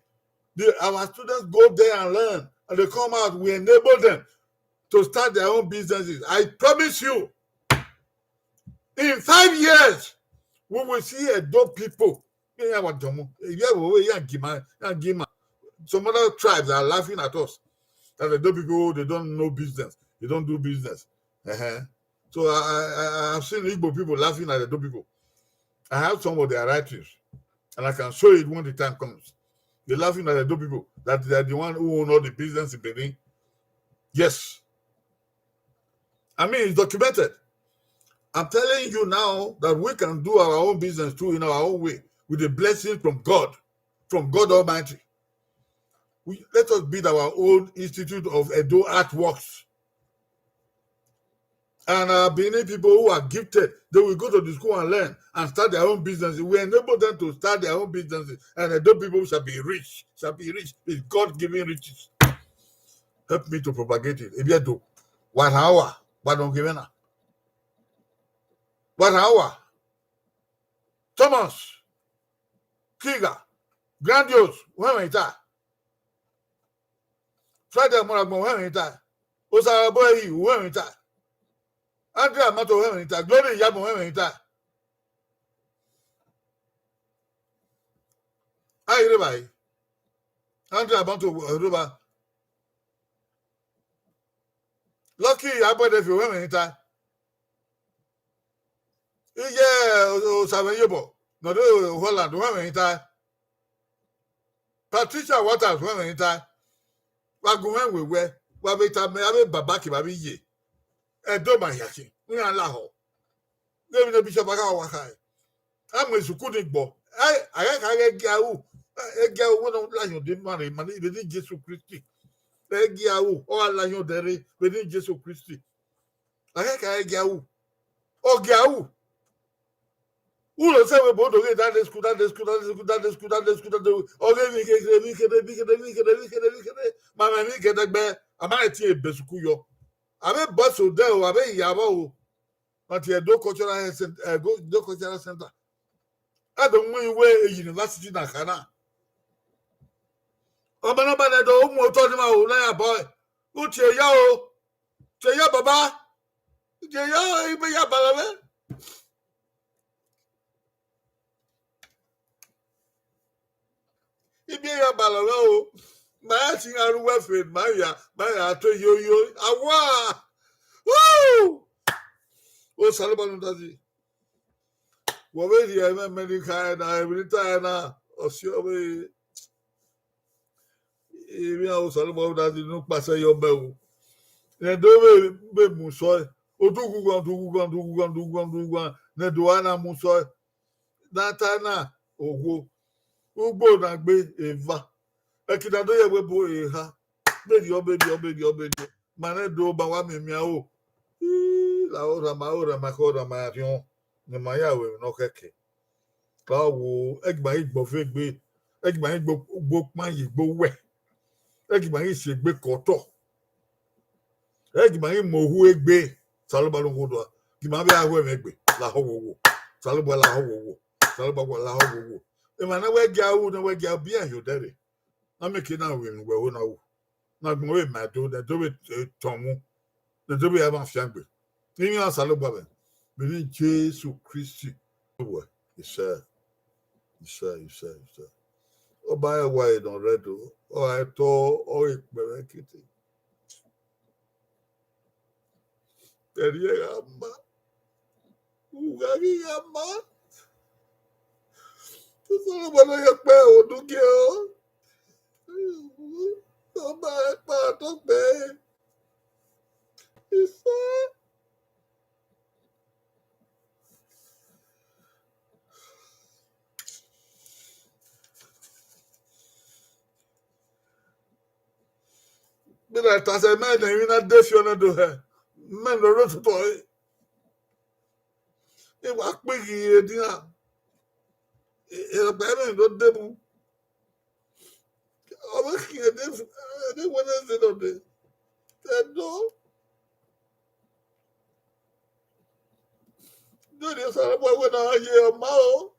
the, our students go there and learn, and they come out, we enable them to start their own businesses. I promise you, in five years, we will see Edo people. Yeah, what Jomo? Yeah, we, we, yeah, Gima, yeah, Gima. Some other tribes are laughing at us. That Edo people, they don't know business. They don't do business. Uh-huh. So I, I, I have seen Igbo people laughing at Edo people. I have some of their writings, and I can show it when the time comes. They're laughing at Edo people, that they are the one who own all the business in Benin. Yes. I mean, it's documented. I'm telling you now that we can do our own business too in our own way with the blessing from God, from God Almighty. We, let us build our own Institute of Edo Artworks. And our Benin people who are gifted, they will go to the school and learn and start their own business. We enable them to start their own businesses, and Edo people shall be rich, shall be rich with God-given riches. Help me to propagate it. Ebi Edo, one hour, one hour. Thomas, Kiga, Grandiose, wẹ mwẹ ta. Friday Muragbọn, wẹ mwẹ ta. Osarabo Ehi, wẹ mwẹ ta. Andrea Mato, wẹ mwẹ ta. Glory Iyabọn, wẹ mwẹ ta. A i rre evbare. Andrew Abanto rre evba. Lucky Abọdẹfe, wẹ mwẹ ta. Iye Osamwẹyobọ ne ọ rre Holland, wẹ mwẹ ta. Patricia Waters, wẹ mwẹ ta. Wa gu mwẹ wẹ wẹ, wa vbe ta mẹ, avbe baba kevbe avbe iye. Ẹdo ma hia khin, iran lahọ. Ghe emwi ne Bishop Akhawa wa kha. A mu esuku ni gbọ. A ghẹ kha ghẹ gia ru, ẹ gia ru wẹ ne ọ lahiọn de ma rre, ma ni vbe ni Jesu Kristi. Ẹ gia ru, ọ gha lahiọn dẹ rre vbe ni Jesu Kristi. A ghẹ kha ghẹ gia ru. Ọ gia ru. Ulo sẹ vbe bo do ghe Sunday school, Sunday school, Sunday school, Sunday school, Sunday school, Sunday school. Ọ ghe emwi kherhe, emwi kherhe, emwi kherhe, emwi kherhe, emwi kherhe, emwi kherhe. Ma mwẹ emwi gẹdẹgbẹ, a ma rẹn tie ebe esuku yọ. Avbe boys odẹ o, avbe iyavọ o. Ma tie Edo Cultural Health Cent-, eh, Edo Cultural Center. A do mu iwe e university na kha na. Ọmọ ne ọ ba nẹ do mu otọ ni ma o, na ya bọ. U tie ya o. Tie ya baba. Tie ya o, ibe ya bala mwẹ. Ibe ya bala mwẹ o. Ma ya si gha ru uwẹ fe, ma ya, ma ya to yo yo. Awa! Woo! Osanobua ne ọ da zẹ. Wẹ vbe rhie ẹmwẹ America ẹna, emwi ne I ta ẹna, ọ si ọ vbe. Emwi a Osanobua da di unu kpasẹ yọ mẹ o. Nẹ do vbe, vbe mu sọe. Odughughan, odughughan, odughughan, odughughan, odughughan. Nẹ do a na mu sọe. Na ta na, owo. Ugbo na gbe eva. Ẹki na do ye ẹvbo ebo eha. Beriọ, beriọ, beriọ, beriọ. Ma nẹ do ma wa miẹn miẹn aro. Ii, la ora ma, ora ma, kọ ora ma ya rhiọn. Ne ma ya ru emwi ne ọ khẹke. Ka wo, ẹgi ma ghi gbe ọfe egbe, ẹgi ma ghi gbe, gbe okpan ye egbe owẹ, ẹgi ma ghi si egbe ke otọ, ẹgi ma ghi mu ohu egbe, Osanobua ne okhuo dua, gi ma vbe a ru ẹmwẹ egbe, lahọ wowo, Osanobua lahọ wowo, Osanobua lahọ wowo. Emwa ne wẹ gia ru, ne wẹ gia ru, biẹ yo dẹrre. Na miẹn ke na ru emwi wẹ ho na ru. Na gbọn vbe ma do, ne do vbe, eh, tọn mu. Ne do vbe ya ma fiangbe. Iran Osanobua mwẹ. Vbe ni Jesu Kristi. Wẹ, isẹ, isẹ, isẹ, isẹ. Ọba ẹwa nọ rre do. Ọ gha tọ, ọ ghi kpẹvbe kete. Ẹrriẹ gha ma, ugha ghi gha ma. Osanobua ne ọ ye kpẹ odugie o. Ọba ẹkpa tọ kpẹ. Isẹ. Mẹ na ta sẹ, mẹ ne emwi na de fi ọnẹ do hẹ, mẹ ne ọ rre ototọ ẹre. I wa kpighi edian, erọgba ẹmwẹ do de mu. Ọ vbe khian de, de Wednesday nọ de. Ẹdo. Do ne Osanobua wẹ ne a ye ọma o.